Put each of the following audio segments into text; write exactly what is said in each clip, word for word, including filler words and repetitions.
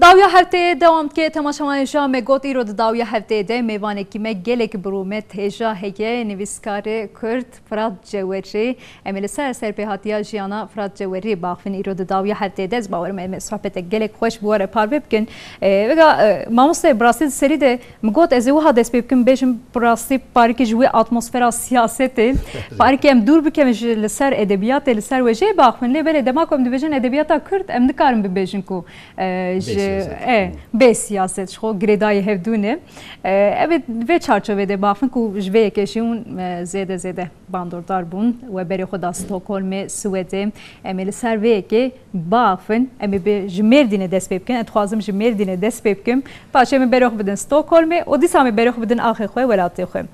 Dawiya hefteyê dewam dike. Temaşevanê ji me got, îro di dawiya hefteyê de mêvanekî me gelek bi rûmet hêja heye, nivîskarê Kurd Firat Cewerî. Em ê li ser serpêhatiya jiyana Firat Cewerî baxivin îro di dawiya hefteyê de. Ez bawer im em ê sohbetek gelek xweş bi we re parve bikin. E, vega, e, mamoste, bi rastî di serî de min got, ez ê wiha dest pê bikim, bêjim bi rastî parikê ji wê atmosfera siyasetê, parikê em dûr bikin ji, li ser edebiyatê, li ser wêjeyê baxivin. Lê belê dema ku em dibêjin edebiyata Kurd, em nikarin bibêjin ku e, Bê ji, siyaset. E, bê siyaset, ji xwe girêdayî hevdû ne. E, ev ê vê çarçovê de bafin ku ji vê yekê jî hûn, e, zêde zêde bandordar bûn. We berê xwe da Stockholmê, Swedê. Em ê li ser vê yekê bafin. Em ê bi, ji Mêrdînê dest pê bikin. Ez dixwazim ji Mêrdînê dest pê bikim. Paşê em ê berê xwe bidin Stockholmê û dîsa em ê berê xwe bidin axê xwe, welatê xwe.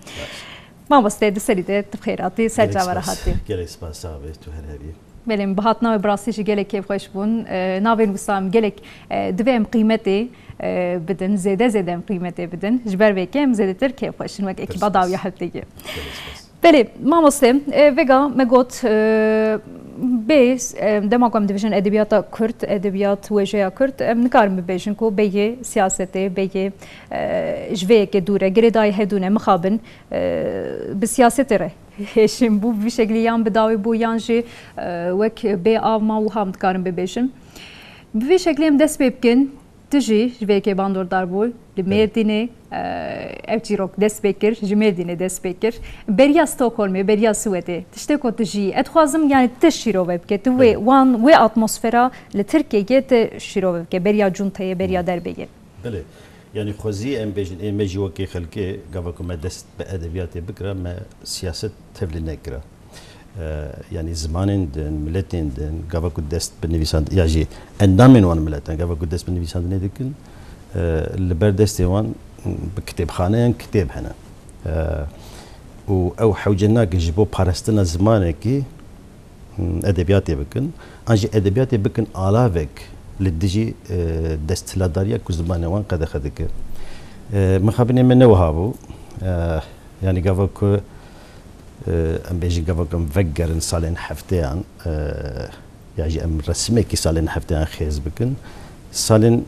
Mamoste, di serî de tu bi xêr hatî, ser çava re hatî. Gelek spas, sax be, tu her hebî. Belê, min bi hatina we bi rastî jî gelek kêfxweş bûn. E, navên wisa em gelek, e, divê em qîmetê, e, bidin, zêde zêde em qîmetê bidin. Ji ber vê yekê em zêdetir kêfxweş in wek ekîba Dawiya Hefteyê. Belê, mamoste, e, vega me got, e, bê, e, dema ku em dibêjin edebiyata Kurd, edebiyat, wêjeya Kurd, em nikarin bibêjin ku bêyê siyasetê, bêyê, e, ji vê yekê dûr e, girêdayî hevdû ne, mixabin, e, bi siyasetê re hêşin bû, bi vî şeklî yan bi dawî bû, yan jî, e, wek bê av ma, wiha em dikarin bibêjin. Bi vî şeklî em dest pê bikin, tu jî ji vê yekê bandordar bû, li Mêrdînê, e, ev çîrok dest pê kir, ji Mêrdînê dest pê kir. Beriya Stockholmê, beriya Swedê, tiştê ku tu jî, ez dixwazim, yani, tu şîrove bike, tu wê wan, wê atmosfera li Tirkiyeyê tu şîrove bike, beriya cunteyê, beriya derbeyê. Belê. Yanî xwezî em bêjin, ê me jî wekî xelkê, gava ku me dest bi edebiyatê bikira, me siyaset tevlî nekira. E, yanî zimanên din, miletên din, gava ku dest bi nivîsand-, ya jî endamên wan miletan, gava ku dest bi nivîsandinê dikin, e, li ber destê wan bi kitêbxaneyan kitêb hene. E, û ew hewce nake ji bo parastina zimanekî, hmm, edebiyatê bikin. An jî edebiyatê bikin alavek li dijî, e, desthilatdariya ku zimanê wan qedexe dike. E, mixabinê me ne wiha bû. E, yanî gava ku, e, em bêjin gava ku em vegerin salên hefteyan, e, ya jî em resimekî salên hefteyan xêz bikin. Salên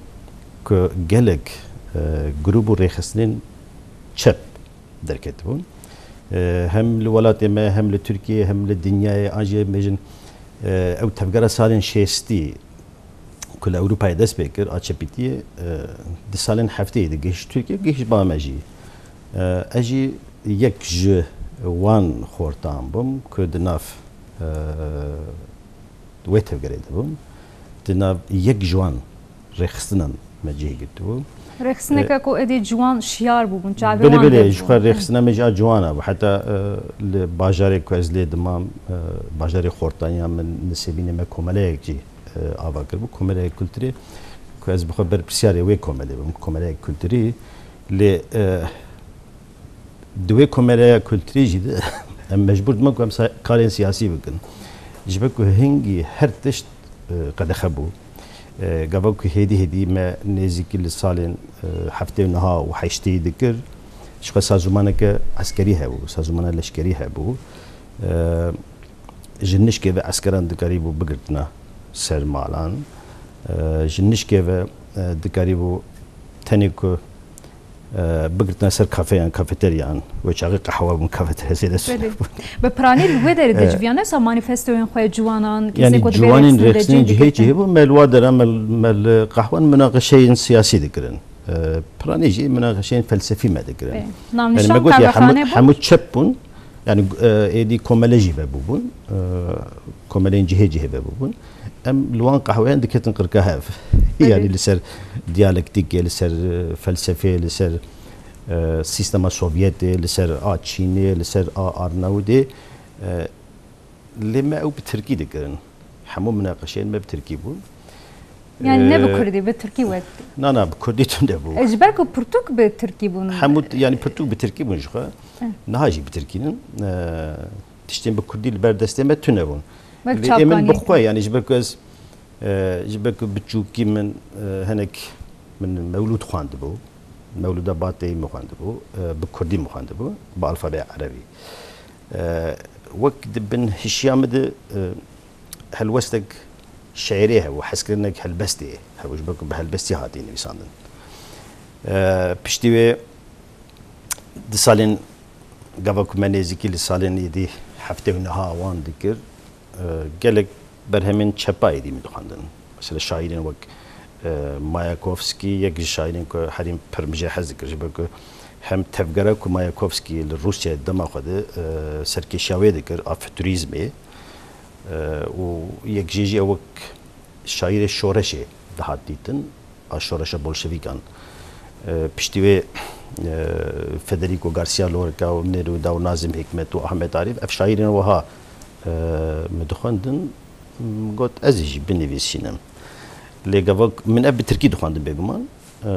ku gelek, e, grûp û rêxistinên çep derketibûn. E, hem li welatê me, hem li Tirkiyeyê, hem li dinyayê, an jî em bêjin, e, ew tevgera salên şêstî ku li Ewropayê dest pê kir, a çepîtiyê, e, di salên hefteyê de gihişt Tirkiye, gihişt ba me jî. E, ez jî yek ji wan xortan bûm ku di nav, e, wê tevgerê de bûm. Di nav yek ji wan rêxistinan me cih girtibû. Rêxistineke ku êdî ciwan şiyar bûbûn, çavê Belê, wan belê, ji xwe rêxistina me jî a ciwan a bû. Heta, e, li bajarê ku ez lê dimam, e, bajarê Xortaniya, min nisêbînê me komeleyek jî, e, ava kiribû. Komeleyek kulturê ku ez bi xwe berpirsyarê wê komelê bûm, komeleyek kulturî. Lê, e, Di wê komeleya kulturî jî de em mecbûr diman ku em sa-, karên siyasî bikin. Ji ber ku hingî her tişt, e, qedexe bû. E, gava ku hêdî hêdî me nêzîkî li salên, e, heftê û neh û heştê dikir, ji xwe sazûmaneke eskerî hebû, sazûmana leşkerî hebû. E, ji nişkê ve eskeran dikarîbû bigirtina ser malan. E, ji nişkê ve, e, dikarîbû tenê ku e, bigirtina ser kafeyan, kafeteryan, wê çaxê qehwe bûn, kafeterya zêde Belê. Bi piranî li wê derê de E, civiyane, sa manîfestoyên xwe ciwanan, kesê Yanî ku divê ciwanên rêxistinê rêxistinê cihê cihê bû, me li wa dera me, me li qehwan minaqeşeyên siyasî dikirin. E, piranî jî minaqeşeyên felsefî me dikirin. Bê. Yanî me Navnîşan gotiye hemû, kahvexane bû? Hemû çep bûn. Yanî, e, êdî komele jî vebûbûn. E, komeleyên cihê cihê vebûbûn. Em li wan qehweyan diketin qirka hev. Belê. Yanî li ser diyalektîkê, li ser, e, felsefeyê, li ser, e, sîstema Sovyetê, li ser a Çînê, li ser a Arnavûdê. E, lê me ew bi tirkî dikirin. Hemû minaqeşeyên me bi tirkî bûn. Yani ne bi E, kurdî, bi tirkî wek. Na, na, bi kurdî tune bû. E, ji ber ku pirtûk bi tirkî bûn. Hemû t-, yani pirtûk bi tirkî bûn ji xwe. E. Niha jî bi tirkî nin. E, tiştên bi kurdî li ber destê me tune bûn. Wek Lê ê min çapkaniyek. Bi xwe, yani ji ber ku ez, e, ji ber ku biçûkî min, e, hinek min mewlûd xwendibû. Mewlûda Bateyî min xwendibû. E, bi kurdî min xwendibû. Bi alfabeya erebî. E, wek di bin hişiya min de, e, helwestek şe'rê hebû, hezkirinek helbestê hebû, ji ber ku bi helbestî hatî nivîsandin. E, piştî wê di salên, gava ku me nêzîkî li salên êdî heftê û neha wan dikir, e, gelek berhemên çepa êdî min dixwendin. Mesela şaîrên wek, e, Mayakovskî, yek ji şaîrên ku herî pir min jê hez dikir, ji ber ku hem tevgera ku Mayakovskî li Rûsyayê dema xwe de, e, serkêşiya wê dikir, a futurîzmê, e, û yek jê jî ew wek şaîrê şoreşê dihat dîtin, a şoreşa bolşevîkan. E, piştî wê, e, Federico Garcia Lorca û Neruda û Nazim Hikmet û Ahmet Arîf, ev şaîrên wiha, e, min dixwendin, min got, ez ê jî binivîsînim. Lê gava min ev bi tirkî dixwendin bêguman. E,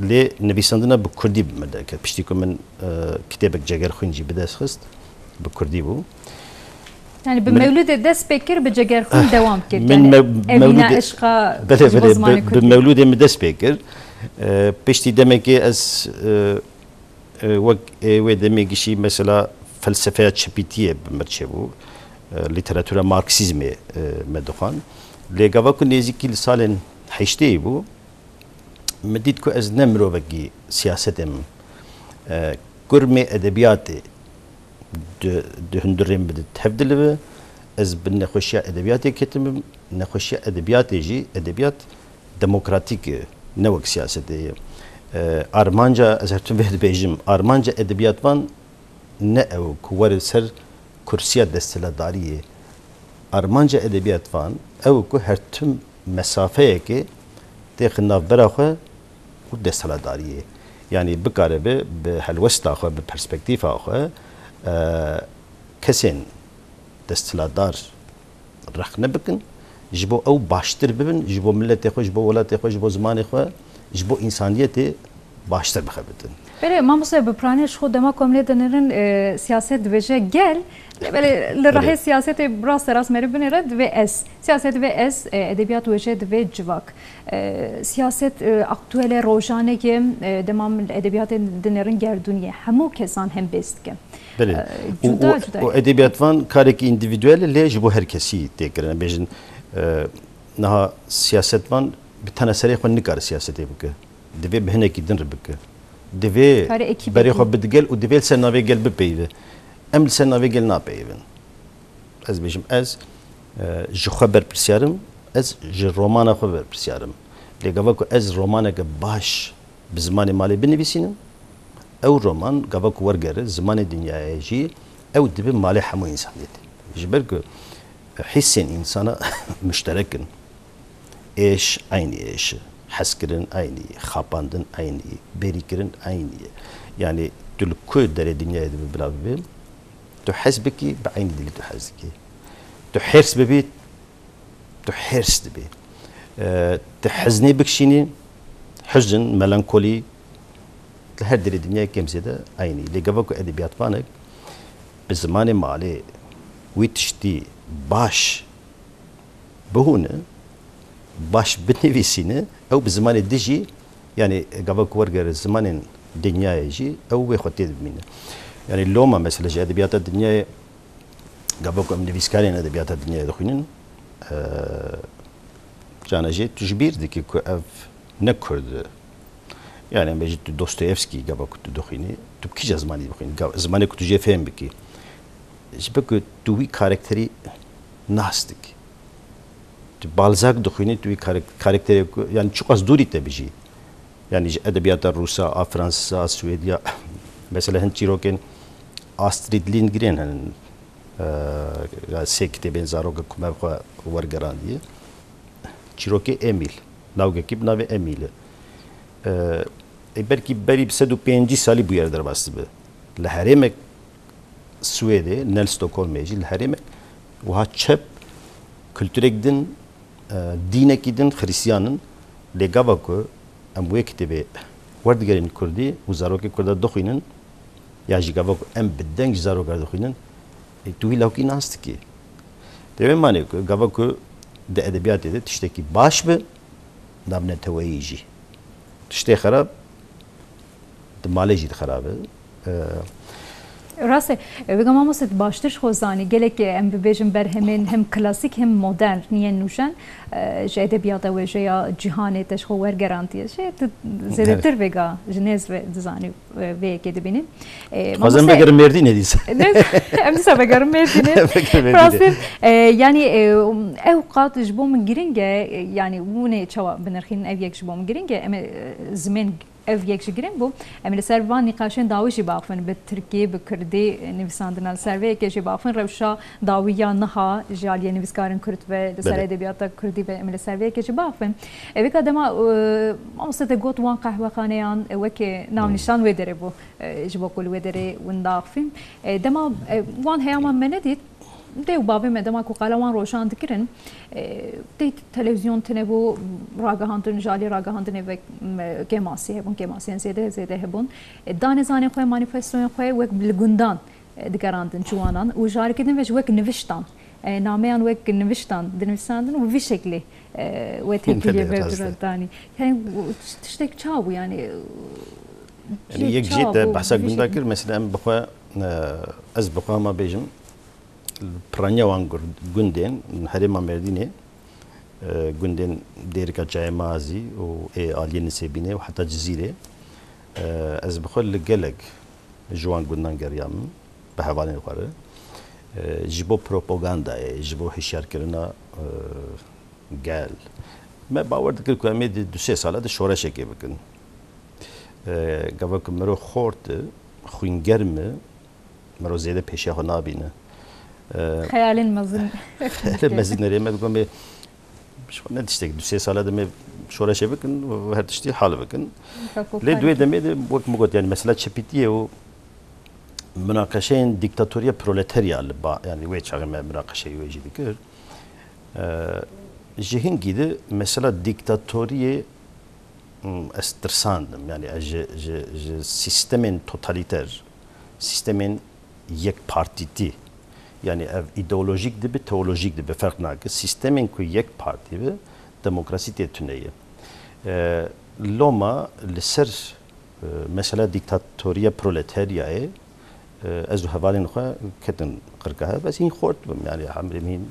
lê nivîsandina bi kurdî bi min derket. Piştî ku min, e, kitêbek Cegerxwîn jî bi dest xist, bi kurdî bû. Yani bi Min- Mewlûdê dest pê kir, bi Cegerxwîn dewam kir. Min Yani mew- evîna Mewlûdê eşqa Belê, ji bo belê, zimanê bi, bi kurdî. Mewlûdê min dest pê kir. E, piştî demekê ez, e, e, wek, e, wê demê gişî mesela felsefeya çepîtiyê bi min çêbû. E, lîteratura marksîzmê, e, me dixwand. Lê gava ku nêzîkî li salên heştê bû, min dît ku ez ne mirovekî siyasetê me. E, kurmê edebiyatê di, di hundirên min de tev dilive. Ez bi nexweşiya edebiyatê ketibim. Nexweşiya edebiyatê jî, edebiyat demokratîk e, ne wek siyasetê ye. E, armanca, ez her tim vê dibêjim, armanca edebiyatvan ne ew ku were ser kursiya desthilatdariyê. Armanca edebiyatvan ew ku her tim mesafeyekê têxe navbera xwe û desthilatdariyê. Yanî bikaribe bi helwesta xwe, bi perspektîfa xwe, e, kesên desthilatdar rexne bikin, ji bo ew baştir bibin, ji bo miletê xwe, ji bo welatê xwe, ji bo zimanê xwe, ji bo însaniyetê baştir bixebitin. Belê, mamoste, bi piranî ji xwe dema ku em lê dinêrin, e, siyaset dibêje gel, lê belê li Belê. rehê siyasetê rast rast merî binêre divê ez. Siyaset divê ez, e, edebiyat wêje divê civak. E, siyaset, e, aktuel e, rojane ye, e, dema min edebiyatê dinêrin gerdûnî ye. Hemû kesan hembêz dike. Belê. E, Û, cuda û, cuda û ye. Edebiyatvan karekî îndîvîduel e, lê ji bo her kesî tê kirin. Em bêjin, e, niha siyasetvan bi tena serê xwe nikare siyasetê bike. Divê bi hinekî din re bike. Divê Kare ekîbekî. berê xwe bide gel û divê li ser navê gel bipeyive. Em li ser navê gel napeyivin. Ez bêjim, ez, e, ji xwe berpirsiyar im, ez ji romana xwe berpirsiyar im. Lê gava ku ez romaneke baş bi zimanê malê binivîsînim, ew roman gava ku wergere zimanê dinyayê jî, ew dibe malê hemû însaniyetê. Ji ber ku hîsên însana muşterek in. Êş eynî êş e. Hezkirin eynî ye. Xapandin eynî ye. Bêrîkirin eynî ye. Yanî tu li ku derê dinyayê de bila bibî, tu hez bikî, bi eynî dilî tu hez dikî. Tu hêrs bibî, tu hêrs dibî. E, tu heznê bikişînî, huzn, melankolî, li her derê dinyayê kêm zêde eynî. Lê gava ku edebiyatvanek bi zimanê malê wî tiştî baş bihûne, baş binivîsîne, ew bi zimanê dijî, yanî gava ku wergere zimanên dinyayê jî, ew wê xwe tê dimîne. Yanî loma mesela ji edebiyata dinyayê, gava ku em nivîskarên edebiyata dinyayê dixwînin, e, cana jê tu ji bîr dikî ku ev ne Kurd e. Yani em bêjin tu Dostoyevskî gava ku tu dixwînî, tu bi kîja zimanî dixwînî? Gav-, zimanê ku tu jê fêm bikî. Ji ber ku tu wî karakterî nas dikî. Tu Balzac dixwînî, tu wî karak-, karakterê ku, yani çiqas dûrî te bijî. Yani ji edebiyata Rûsa, a Fransisa, a Swêdiya, mesela hin çîrokên Astrid Lindgren hene, e, ya sê kitêbên zarokê ku me bi xwe wergerandiye. Çîrokê Emîl. Navgekî bi navê Emîl e. E, e, belkî berî bi sed û pêncî salî bûyere derbas dibe. Li herêmek Swêdê, ne li Stockholmê jî, li herêmek wiha çep, kulturek din, e, dînekî din, Xiristiyan in. Lê gava ku em wê kitêbê werdigerin Kurdî û zarokê Kurda dixwînin, ya jî gava ku em bi deng ji zarokan dixwînin, e, tu wî lawkî nas dikî. Divê manê ku gava ku di edebiyatê de tiştekî baş be, navneteweyî jî. Tiştê xerab di malê jî dixerabe. E, Rast e, vêga mamoste tu baştir ji xwe zanî, gelek em bibêjin berhemên hem klasîk hem modern yên nûjen, e, ji edebiyata wêjeya cîhanê te ji xwe wergerantiye. Jê tu zêdetir vêga ji nêz ve dizanî, e, vê yekê dibînî. E, Dixwazim mamoste vegerim Mêrdînê dîsa. Ne, em dîsa vegerin Mêrdînê. Vegerin Mêrdînê. Rastî, e, yanî, e, ew qat ji bo min giring e, e, yanî hûn ê çawa binirxînin ev yek ji bo min giring e, em ê, e, zimên ev yek jî giring bû. Em ê li ser van nîqaşên dawî jî biaxivin, bi tirkî, bi kirdî, e, nivîsandina li ser vê yekê jî biaxivin. Rewşa dawî ya niha ji aliyê nivîskarên kurd ve li ser Belê. edebiyata kurdî ve em ê li ser vê yekê jî biaxivin. E, vêka dema, e, mamoste te got wan qehwexaneyan, e, weke navnîşan wê derê bû, e, ji bo ku li wê derê winda axivîn. E, dema, e, wan heyama me nedît, dê û bavê me dema ku qala wan rojan dikirin, e, tê televîzyon tune bû, ragihandin, ji alî ragihandinê ve, m, kêmasî hebûn, kêmasiyên zêde, zêde hebûn. E, danezanên xwe, manîfestoyên xwe wek li gundan, e, digerandin ciwanan û ji alîkê din ve jî wek niviştan, e, nameyan wek niviştan dinivîsandin û bi vî şeklî, e, we tepkî Belê, lê rast e. Danî. Yani, tiştek çawa bû yani? Yani, yek jê te behsa gunda kir, mesela em bi xwe, e, ez bi xwe hema bêjim, piraniya wan gur-, gundên herêma Mêrdînê, e, gundên Dêrika Çayê Mazî û ê aliyê Nisêbînê û heta Cizîrê, e, ez bi xwe li gelek ji wan gundan geriyam bi hevalên xwe re. E, ji bo propagandayê, ji bo hişyarkirina, e, gel. Me bawer dikir ku em ê di du sê sala de şoreşekê bikin. E, gava ku mirov xort e, xwîngerm e, mirov zêde pêşiya xwe nabîne. E, Xeyalên mezin. Xeyalên mezin nerê me dikom ê, ji xwe ne tiştek, du sê sala de me şoreşê bikin, her tiştî hal bikin. Lê duê demê de wek min got, yani mesela çepîtiyê û munaqeşeyên dîktatoriya proleterya li ba, yani wê çaxê me munaqeşeyê wê jî dikir. E, ji hingî de mesela dîktatoriyê, m, ez tirsandim. Yani ez ji, ji, ji sîstemên totalîter, sîstemên yekpartîtî, yani ev îdeolojîk dibe, teolojîk dibe, ferq nake. Sîstemên ku yek partî be, demokrasî tê tune ye. E, loma li ser, e, mesela dîktatoriya proleteryayê, e, ez û hevalên xwe ketin qirka hev. Ez hîn xort bûm, yani hemrê min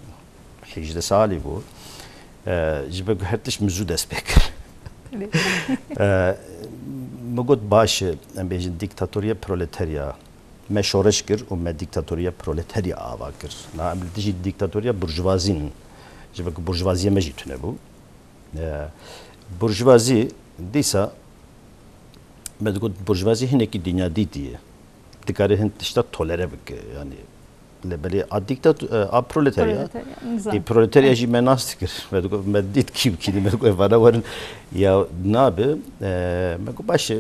hîjdeh salî bû. E, ji ber ku her tişt min zû dest pê kir. Belê. E, min got, baş e, em bêjin dîktatoriya proleterya. Me şoreş kir û me dîktatoriya proleterya ava kir. Na em li dijî dîktatoriya burjuvazî nin. Ji ber ku burjuvaziyê me jî tune bû. E, burjuvazî dîsa me digot, burjuvazî hinekî dinyadîtî ye. Dikare hin tişta tolere bike. Yani, lê belê a dîktat-, e, a proleterya, Proleterya, nizam. Ê proleterya jî me nas dikir. Me digot, me dît kî bi kî dî, me digot, "Vana werin." Ya nabe, e, me got, "Baş e."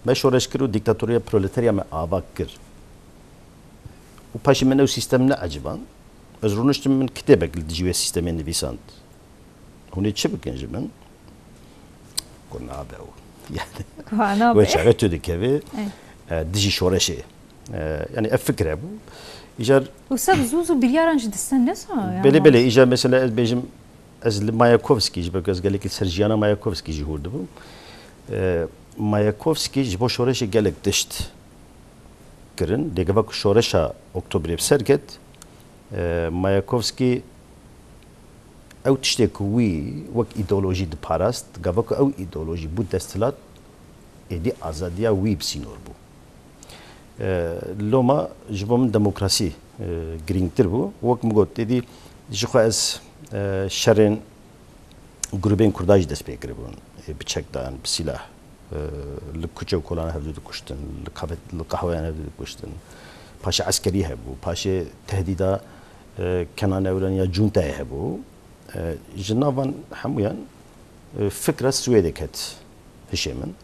Me şoreş kir û dîktatoriya proleterya me ava kir. Û paşê min ew sîstem neeciband. Ez rûniştim, min kitêbek li dijî wê sîstemê nivîsand. Hûn ê çi bikin ji min? Ku nabe ew. Yani, Ku nabe. Wê çaxê tu dikevî, Ê. e, dijî şoreşê. E, yani ev fikir hebû. Îcar Û ser zû zû biryaran jî diste ne sa, yani. Belê, belê, îcar mesela ez bêjim, ez li Mayakovskî, ji ber ku ez gelekî ser jiyana Mayakovskî jî hûr dibûm. E, Mayakovskî ji bo şoreşê gelek tişt kirin. Lê gava ku şoreşa Oktobrê bi ser ket, e, Mayakovskî ew tiştê ku wî wek îdeolojî diparast, gava ku ew îdeolojî bû desthilat, êdî azadiya wî bi sînor bû. E, loma ji bo min demokrasî, e, girîngtir bû. Wek min got, êdî ji xwe ez, e, şerên grûbên Kurda jî dest pê kiribûn. Ê, bi çek dayan, bi sîlah. E, li kuçe û kolan hevdû dikuştin, li kafe-, li qehweyan hevdû dikuştin. Paşê eskerî hebû, paşê tehdîda, e, Kenan Evren ya cuntayê hebû. E, ji nav van hemûyan, e, fikra Swêdê ket hişê min.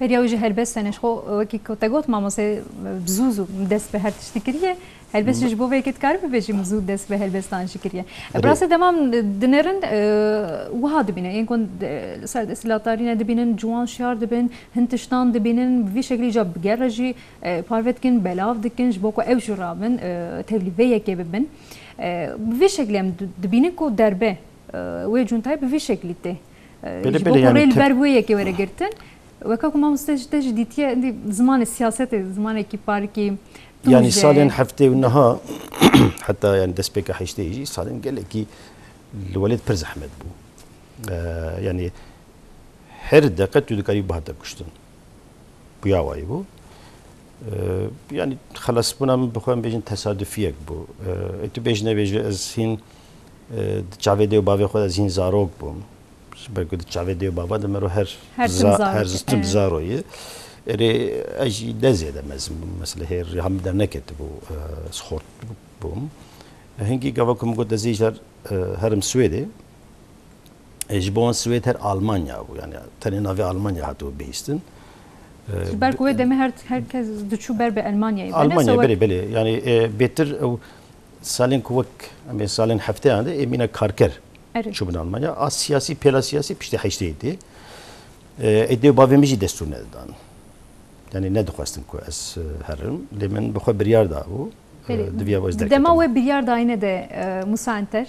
Beriya wî jî helbest tenê ji xwe, wekî ku te got, mamoste, bi zû zû dest bi her tiştî kiriye. Helbest jî ji bo vê yekê dikare bibêjî, min zû dest bi helbestan jî kiriye. E, Erê. Bi rastî dema em dinêrin, e, wiha dibîne. Yên ku, e, li ser desthilatdarî ne dibînin, ciwan şiyar dibin, hin tiştan dibînin, bi vî şeklî ca bi ger re jî, e, parve dikin, belav dikin, ji bo ku ew jî rabin, e, tevlî vê yekê bibin. E, bi vî şeklî em di-, dibînin ku derbe, e, wê cuntayê bi vî şeklî tê. E, Belê, ji bo belê, ku yani rê li te- ber wê yekê were girtin. Weka ku mamoste ji te jî dîtiye, êdî zimanê siyasetê, zimanekî parkî tûj e. Yanî salên heftê û niha, heta yanî destpêka heştê jî salên gelekî li welêt pir zehmet bû. E, yanî her deqe tu dikarî bihate kuştin. Buya wayî bû. E, yanî xelasbûna min bi xwe em bêjin tesadufiyek bû. E, ê tu bêj nebêje ez hîn, e, di çavê dê û bavê xwe de ez hîn zarok bûm. Ji ber ku di çavê dê û bava de mero her Her tim za-, zarok, her tim e. Zaro ye. Erê ez jî ne zêde mezin bûm. Mesela hê riha min derneketibû, e, ez xort bûm. Hingî gava ku min got ez ê îcar, e, herim Swêdê. E, ji bo wan Swêd her Almanya bû. Yani tenê navê Almanya hatibû bihîstin. E, Ji ber ku wê demê her, her kes diçû ber bi Elmanyayê. Almanya, belê, belê. Yani, e, bêtir ew salên ku wek, em ê salên hefteyan de ê mîna karker çûbin Almanya. A siyasî, pêla siyasî piştî heştê tê. E, ê dê û bavê min jî destûr nedidan. Yani nedixwestin ku ez, e, herim. Lê min bi xwe biryar dabû. E, diviya ez derketim. Dema we biryar dayine de, e, Musa Enter,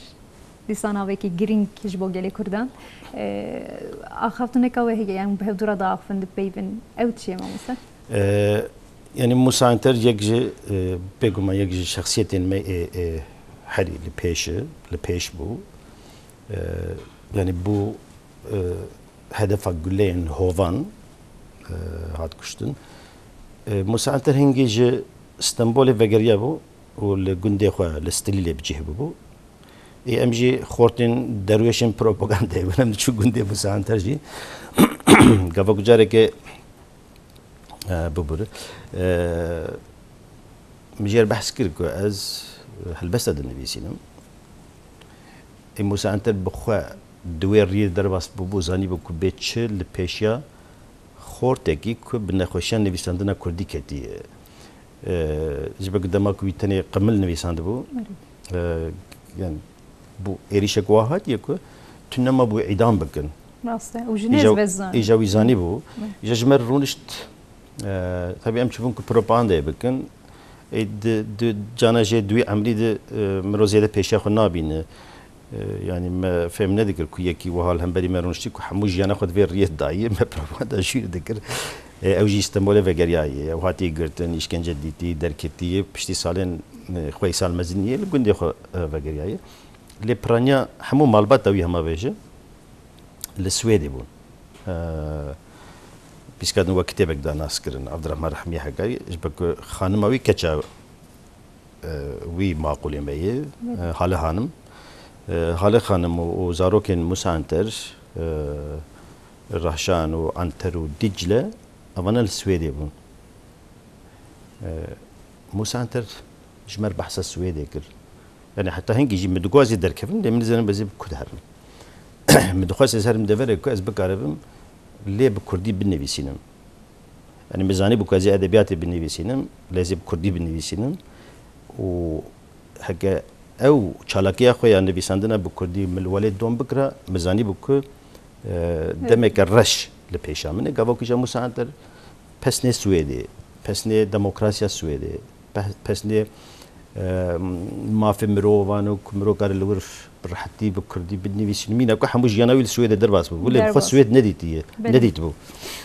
dîsa navekî girîng ji bo gelê Kurdan. E, axaftineka we heye, yani bi hevdû re diaxivin, dipeyvin. Ew çi ye mamoste? E, yani Musa Enter yek ji, e, bêguman yek ji şexsiyetên me ê, ê herî li pêş e, li pêş bû. E, yani bû, e, hedefa guleyên hovan, e, hat kuştin. E, Musa Enter hingî ji Stenbolê vegeriya bû û li gundê xwe li Stilîlê bi cih bûbû. Ê em jî xortên derwêşên propagandayê bûn. Em diçû gundê Musa Enter jî. Gava ku careke, e, bibûre. E, min jê re behs kir ku ez helbesta dinivîsînim. Ê Musa Enter bi xwe di wê riyê derbas bûbû, zanîbû ku bê çi li pêşiya xortekî ku bi nexweşiya nivîsandina kurdî ketiye. E, ji ber ku dema ku wî tenê qimil nivîsandibû, e, yani bû êrîşek wa hatiye ku tu nema bû îdam bikin. Rast e. Û ji nêz vez zanî. Îja wî zanîbû. Îja ji me re rûnişt, e, tabii em çivûn ku propagandayê bikin. Ê di, di cana jê di wî emrî de, e, miro zêde pêşiya xwe nabîne. E, yani me fêm nedikir ku yekî wiha li hemberî me rûniştî ku hemû jiyana xwe di vê riyê de daye, me propaganda jûr dikir. E, ew jî Stenbolê vegeriyaye, ew hatiye girtin, îşkence dîtî, derketî, piştî salên, e, xwe îsal meziniyê li gundê xwe, e, vegeriyaye. Lê piraniya hemû malbata wî hema vêje li Swêdê bûn. E, pîska din we kitêbek da nas kirin, Abdurrahman Rehmiyê Hekarî, ji ber ku xanima wî keça, e, wî maqûlê me ye, e, Hale Hanim. E, Hale Xanim û, û zarokên Musa Enter, e, Rahşan û Anter û Dicle, evana li Swêdê bûn. E, Musa Enter ji me re behsa Swêdê kir. Yani heta hingî jî min digot ez ê derkevim, lê min nizanim ez ê bi ku de herim. Min dixwest ez herim deverê ku ez bikaribim lê bi kurdî binivîsînim. Yani min zanîbû ku ez ê edebiyatê binivîsînim, lê ez ê bi kurdî binivîsînim. Û heke ew çalakiya xwe ya nivîsandina bi kurdî min li welêt dom bikira, min zanîbû ku, e, demeke reş li pêşa min e. Gava ku îja Musa Enter pesnê Swêdê, pesnê demokrasiya Swêdê, pe-, pesnê, e, mafê mirovan û ku mirov kare li wir bi rehetî bi kurdî binivîsî. Mîna ku hemû jiyana wî li Swêdê derbas bû. Lê bi xwe Swêd nedîtiye, nedîtibû.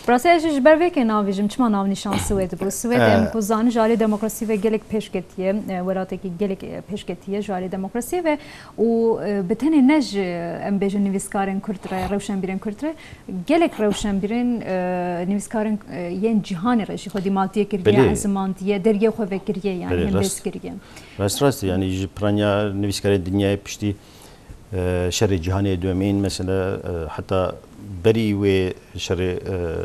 Bi rastî ez jî ji ber vê kê navêjim, çima navnîşan Swêd bû? Swêd em ku zanin ji alî demokrasî ve gelek pêşketiye, e, welatekî gelek, e, pêşketiye ji alî demokrasî ve û, e, bi tenê ne ji, em bêjin, nivîskarên kurd re, rewşenbîrên kurd re, gelek rewşenbîrên, e, nivîskarên, e, yên cîhanê re jî xwedî maltiyê kiriye, ezimandiye, dergê xwe vekiriye, yani hembêz kiriye. Rast, rast, yani ji piraniya nivîskarên dinyayê piştî, e, şerê cîhanê yê duyemîn, mesela, e, heta berî wê şerê,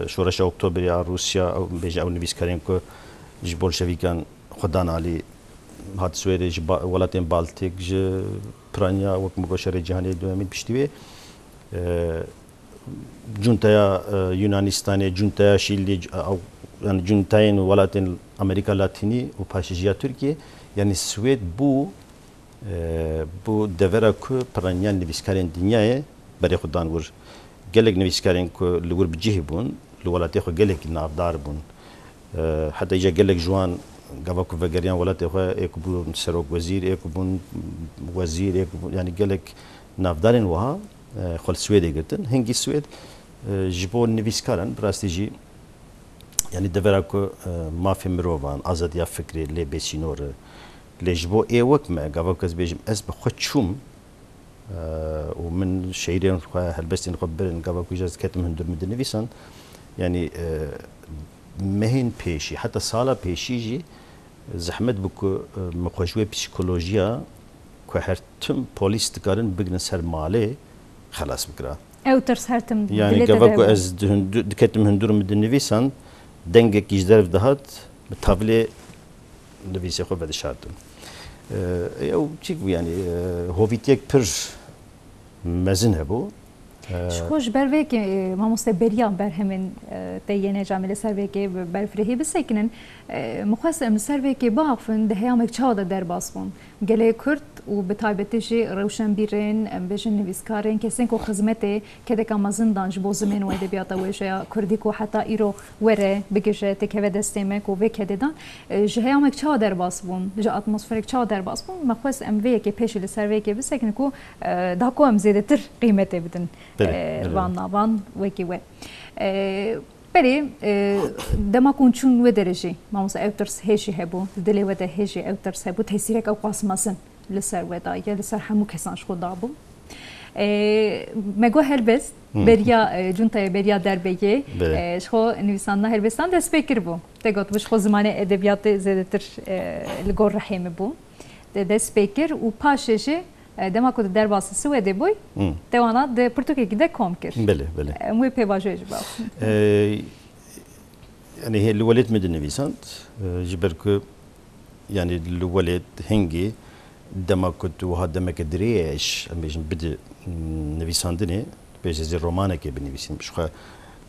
e, şoreşa Oktoberê ya Rûsya, ew bêje ew nivîskarên ku ji bolşevîkan xwe dan alî, hat Swêdê, ji ba-, welatên Baltîk, ji piraniya, wek min got, şerê cîhanê yê duyemîn piştî wê, e, Cuntaya, e, Yunanistanê, cuntaya Şîlî, c-, ew, yani cuntayên welatên Amerîka Latînî û paşê jî ya Tirkiyê, yani Swêd bû, e, bû devera ku piraniya nivîskarên dinyayê berê xwe dan wir. Gelek nivîskarên ku li wir bi cihî bûn, li welatê xwe gelekî navdar bûn. E, heta îca gelek ji wan gava ku vegeriyan welatê xwe, ê ku bûn serokwezîr, ê ku bûn wezîr, ê ku bûn, yani gelek navdarên wiha, e, xwe li Swêdê girtin. Hingî Swêd, e, ji bo nivîskaran, bi rastî jî, Yanî devera ku, e, mafê mirovan, azadiya fikrê lê bêsînor e. Lê ji bo ê wek me, gava ku ez bêjim, ez bi xwe çûm, e, û min şeîrên xwe, helbestên xwe birin, gava ku jî ez ketim hundir min dinivîsan. Yanî, e, mehên pêşî, heta sala pêşî jî zehmet bû ku, e, min xwe ji wê psîkolojiya ku her tim polîs dikarin bigrin ser malê, xelas bikira. Ew tirs her tim dilê te de hebû. Yanî gava ku ez di hundu-, diketim hundur min dinivîsan, dengekî ji derv dihat, bi tavlê nivîsê xwe vedişartim. E, ew çîk bû, yanî, e, hovîtiyek pir mezin hebû. E, Ji xwe ji ber vê yekê, e, mamoste, beriya berhemên, e, te yên ca em ê li ser vê yekê bi-, berfirehî bisekinin, e, min xwest em li ser vê yekê biaxifin, di heyamek çawa de derbas bûn? Gelê Kurd û bi taybetî jî rewşenbîrên, em bêjin nivîskarên, kesên ku xizmetê kedeka mezin dan ji bo zimên û edebiyata wêjeya kurdî ku heta îro were, bigihîje, têkeve destê me ku vê kedê dan, e, ji heyamek çawa derbas bûn, ji atmosferek çawa derbas bûn, me xwest em vê yekê pêşî li ser vê yekê bisekinin ku, e, da ku em zêdetir qîmetê bidin, Belê, e, belê. van navan wekî we. E, Belê, e, dema ku hûn çûn wê derê jî, mamoste, ew tirs hê jî hebû, di dilê we de hê jî ew tirs hebû, tesîrek ew qas mezin li ser we daye, li ser hemû kesan ji xwe dabû. E, me got helbest, Hı. beriya, e, cuntayê beriya derbeyê, Belê. e, ji xwe nivîsandina helbestan dest pê kiribû. Te got, ji xwe zimanê edebiyatê zêdetir, e, li gor rihê min bû. Te dest pê kir û paşê jî, e, dema ku tu derbasî Swêdê bûy, Hı. te wana di pirtûkekî de kom kir. Belê, belê. Em wê pêvajoyê jî biaxivin. E, yanî hê li welêt min dinivîsand, e, ji ber ku, yanî li welêt hingî dema ku tu wiha demeke dirêj, em bêjin, bidi, mm, nivîsandinê, pêşê zê romanekê binivîsînim. Ji xwe,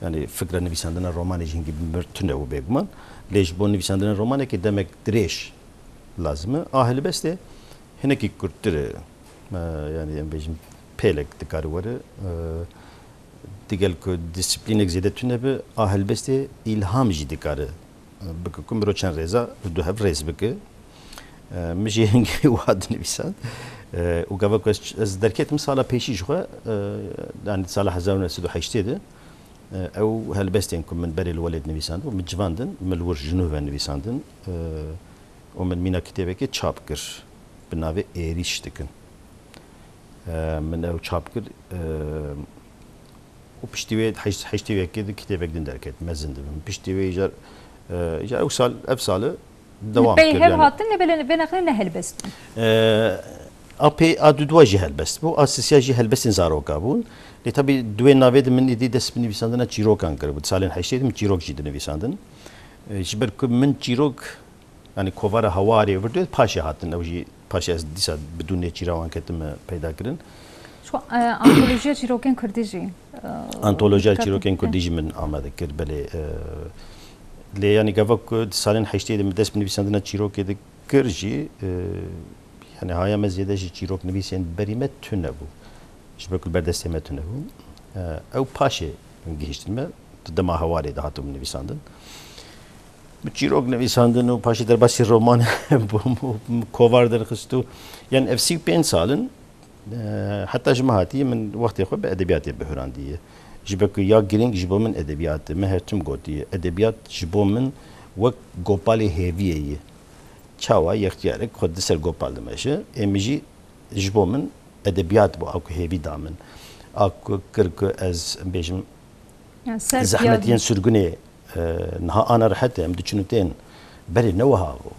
yanî fikra nivîsandina romanê jî hingî bi mir tune bû bêguman. Lê ji bo nivîsandina romanekê demek dirêj lazim e. A helbestê hinekî kurttir e. E, yanî em bêjin pêlek dikare were. E, digel ku disiplînek zêde tune be, a helbestê îlham jî dikare, e, bike ku miro çend rêza bi du hev rêz bike. E, min jî hingî wiha dinivîsand. E, û gava ku ez, ez derketim sala pêşî ji xwe, e, yanî sala hezar û neh sed û heştê de, e, ew helbestên ku min berê li welêt nivîsandibû, min civandin, min li wir ji nû ve nivîsandin. E, û min mîna kitêbekê çap kir. Bi navê Êrîş dikin. E, min ew çap kir, e, û piştî wê heşt-, heştê û yekê de kitêbek din derket, mezin dibim. Piştî wê îcar, e, îcar ew sal, ev sal e dewam kir. Pey hev yani. Hatin, lê belê vê nexlê ne helbest bûn. E, a pê, a duduwa jî helbest bû, a sisiya jî helbestên zaroka bûn. Lê tabî di wê navê de min êdî dest bi nivîsandina çîrokan kiribû. Di salên heştê de min çîrok jî dinivîsandin. E, ji ber ku min çîrok, yanî kovara Hewarê vir dê paşê hatin, ew jî paşê ez dîsa bidûn nêçîra wan ketime peyda kirin. Şu, e, antolojiya çîrokên kurdî jî, e, Antolojiya çîrokên kurdî jî min amade kir, belê, e, lê yanî gava ku di salên heştê de min dest bi nivîsandina çîrokê de kir jî, e, yanî haya me zêde ji çîroknivîsên berî me tune bû. Ji ber ku li ber destê me tune bû. E, ew paşê gihiştin me, di dema Hewarê de hatibû nivîsandin. Bi çîrok nivîsandin û paşê derbasî roman bûm û kovar derxist û, yani ev sî û pênc sal in, e, heta ji me hatî min wextê xwe bi edebiyatê bihurandiye. Ji ber ku ya girîng ji bo min edebiyat e. Me her tim gotiye, edebiyat ji bo min wek gopalê hêviyê ye. Çawa yextiyarek xwe di ser gopal dimeşe, ê min jî ji bo min edebiyat bû, a ku hêvî da min. A ku kir ku ez, em bêjim, Yani ser zehmet piyade. Yên sirgunê, e, niha ana rehet e, em diçin û tên. Berê ne wiha bû.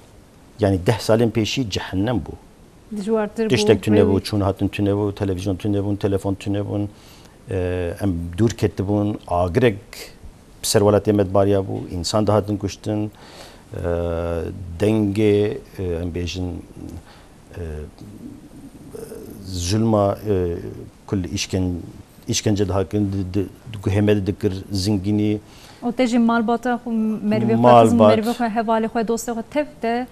Yani deh salên pêşî cehennem bû. Dijwartir bû, Tiştek tune bû, rêwî. Çûn hatin tune bû, televîzyon tune bûn, telefon tune bûn. E, em dûr ketibûn, agirek bi ser welatê me dibariyabû, însan dihatin kuştin. E, dengê, e, em bêjin, e, zulma, e, kul îşken-, îşkence dihatin, di, di, di guhê me de dikir, zingînî. Û te jî malbata xwe merivê xwe, xizm Malbat. merivê xwe, hevalê xwe, dostê xwe tev te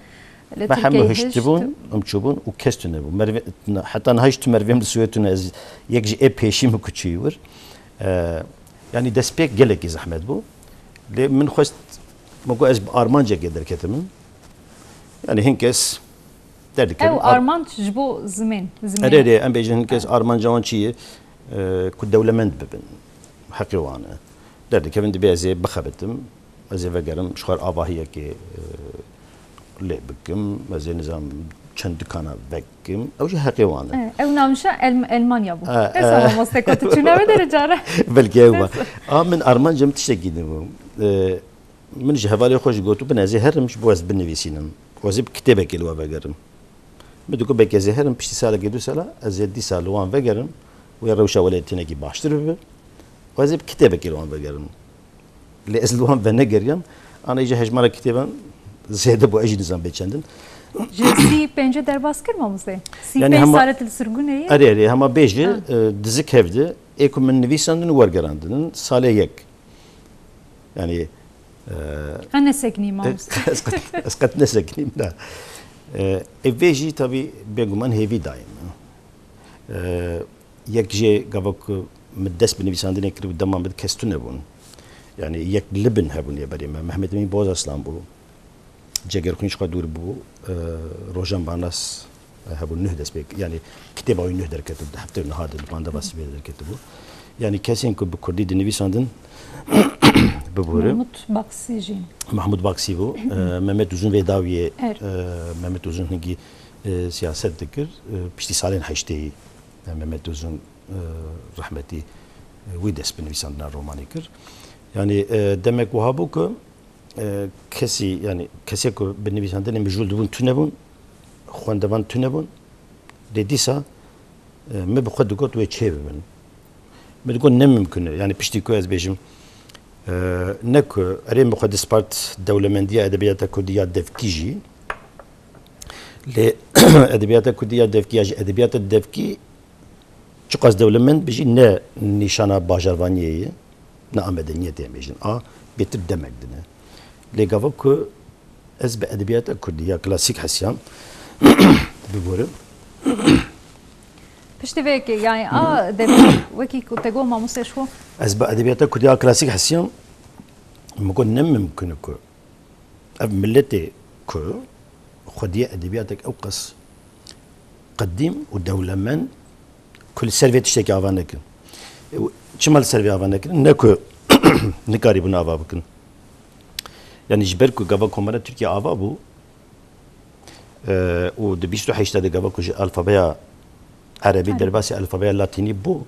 li Me Tirkiyeyê hemû hişt hişt. bûn, em çûbûn û kes tune bû. Merivê, heta niha jî tu merivêm li Swêd tune, ez yek ji ê pêşî min ku çûyî wir. E, yani destpêk gelekî zehmet bû. Lê min xwest, min got ez bi armancekê derketim. Yani hin kes derdikevin. Ew Ar- armanc ji bo zimên, zimên. Erê, erê, em bêjin hin kes armanca wan çi ye? E, ku dewlemend bibin. Heqê wan e. Derdikevin, dibê ez ê bixebitim. Ez ê vegerim, ji xwe re avahiyekê, e, lê bikim, ez ê nizam çend dikana vekim. Ew jî heqê wan e. E, ew navnişa Elm-, Elmanya bû. E, Esa e. Mamoste, ku tu çûna wê derê cara. Belkî ew ba. A, min armanca min tiştekî din bû. E, min ji hevalê xwe jî gotibû, bin ez ê herim ji bo ez binivîsînim. Ez ê bi kitêbekê li we vegerim. Min digot, belkî ez ê herim, piştî salekê du sala, ez ê dîsa li wan vegerim, wê rewşa welatê tenekî baştir bibe. Ez ê bi kitêbekê li wan vegerim. Lê ez li wan venegeriyam, ana îca hejmara kitêban zêde bû, ez jî nizam bê çend in. Ji sî pêncê derbas kir, mamoste? Sî pênc sal tu li sirgûnê yî? Erê, erê, hema bêje, e, dizik hevdi, ê ku min nivîsandin û wergerandin, salê yek. Yani, e, qe nesekinî, mamoste. Ez qet, ez qet nesekinîm, na. E, ev vê jî tabî bêguman hêvî dayîn. E, Yek jê gava ku min dest bi nivîsandinê kiribû, dema min kes tune bûn. Yani yek li bin hebûn yê berê me. Mehmet Emîn Bozaslan bû. Cegerxwîn ji xwe dûr bû. E, Rojan Barnas, e, hebû, nuh dest pê, yani kitêba wî nuh derketibû, di heftê û niha de, di pandava sibê derketibû. Yani kesên ku bi kurdî dinivîsandin, bibûre. Mahmut Baksî jî. Mahmut Baksî bû. E, Mehmet Uzun vê dawiyê, e, Mehmet Uzun hingî, e, siyaset dikir. E, piştî salên heştê yî. Mehmet Uzun, e, rehmetî, e, wî dest bi nivîsandina romanê kir. Yani, e, demek wiha bû ku, e, kesî, yani kesê ku bi nivîsandinê mijûl dibûn tune bûn, xwendevan tune bûn. Lê dîsa, e, min bi xwe digot wê çê bibin. Min digot ne mimkun e. Yani piştî ku ez bêjim, e, ne ku erê min xwe dispart dewlemendiya edebiyata kurdî ya devkî jî, lê edebiyata kurdî ya devkî ya jî edebiyata devkî çiqas dewlemend be jî ne nîşana bajarvaniyê ye, ne a medeniyetê em bêjin. A bêtir demek din e. Lê gava ku ez bi edebiyata kurdî ya klasîk hesiyam, biborim. Piştî vê yekê, yani a devkî wekî ku te got mamoste ji xwe. Ez bi edebiyata kurdî ya klasîk hesiyam, min got ne mimkun e ku ev miletê ku xwediyê edebiyatek ew qas qedîm û dewlemend ku li ser vê tiştekî ava nekin. E, û çima li ser vê ava nekin? Ne ku nikarîbûn ava bikin. Yani ji ber ku gava Komara Tirkiye ava bû, e, û di bîst û heşta de gava ku ji alfabeya erebî derbasî alfabeya latînî bû,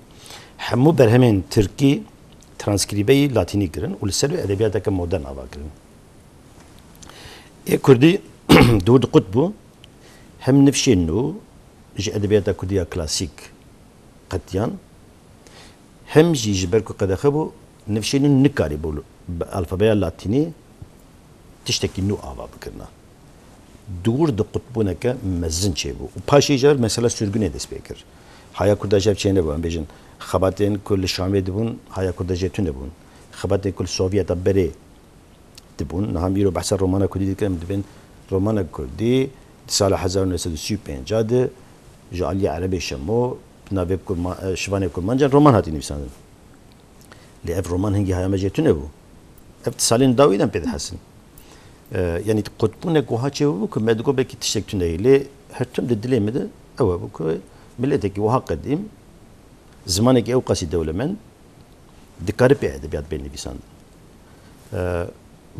hemû berhemên tirkî transkrîbeyî latînî kirin û li ser wê edebiyateke modern ava kirin. Ê kurdî dûr di qut bû, hem nifşên nû ji edebiyata kurdî ya klasîk qetiyan, hem jî ji ber ku qedexe bû, nifşên nû nikarîbû bi alfabeya latînî tiştekî nû ava bikirina. Dûr di qutbûneke mezin çêbû. Û paşê jî mesela sirgûnê dest pê kir. Haya kurda jî ev çênebû, em bêjin, xebatên ku li Şamê dibûn, haya kurda jê tune bûn. Xebatên ku li Sovyeta berê dibûn. Niha em îro behsa romana kurdî dikin, em dibên romana kurdî di sala hezar û neh sed û sî û pênc de ji aliyê Erebê Şemo, bi navê Kurma-, e, Şivanê Kurmancan roman hatî nivîsandin. Lê ev roman hingî haya me jê tune bû. Ev di salên dawî de em pê dihesin. E, yanî qutbûnek wiha çêbû ku me digot belkî tiştek tune ye. Lê her tim di dilê min de ew hebû ku miletekî wiha qedîm, zimanekî ew qasî dewlemend, dikare pê edebiyat bê nivîsandin. E,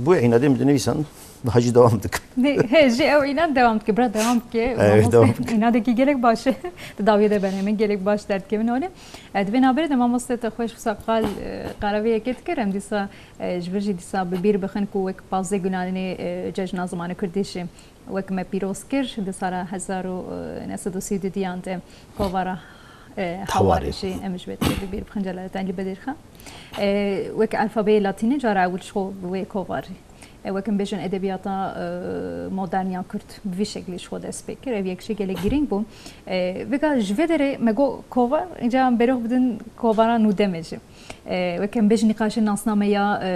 bû înadê min dinivîsan, niha jî dewam dikim. Nê, he, jî ew înad dewam dike, bira dewam dike. Evet, mamoste, dewam dike. Înadekî gelek baş e. Di dawiyê de berhemên gelek baş derdikevin holê. E, di vê navberê de mamoste te xweş wisa qal, e, qala vê yekê dikir, em dîsa, e, ji vir jî dîsa bi bîr bixin ku wek pazdeh Gulanê, e, Cejna Zimanê Kurdî jî wek me pîroz kir, di sala hezar û neh sed û sî û duyan de kovara, e, Hewarê. Hewarê jî em ji vê tê bi bîr bixin Celalettin Elî Bedirxan. E, wek alfabeyê latînî cara ewil ji xwe bi wê kovarî. E, wek em bêjin edebiyata, e, modern ya Kurd bi vî şeklî ji xwe dest pê kir. Ev yek jî gelek girîng bû. E, vêga ji vê derê me got kovar, înca em berok bidin kovara nû demê jî. E, wek em bêjin nîqaşê nasnameya, e,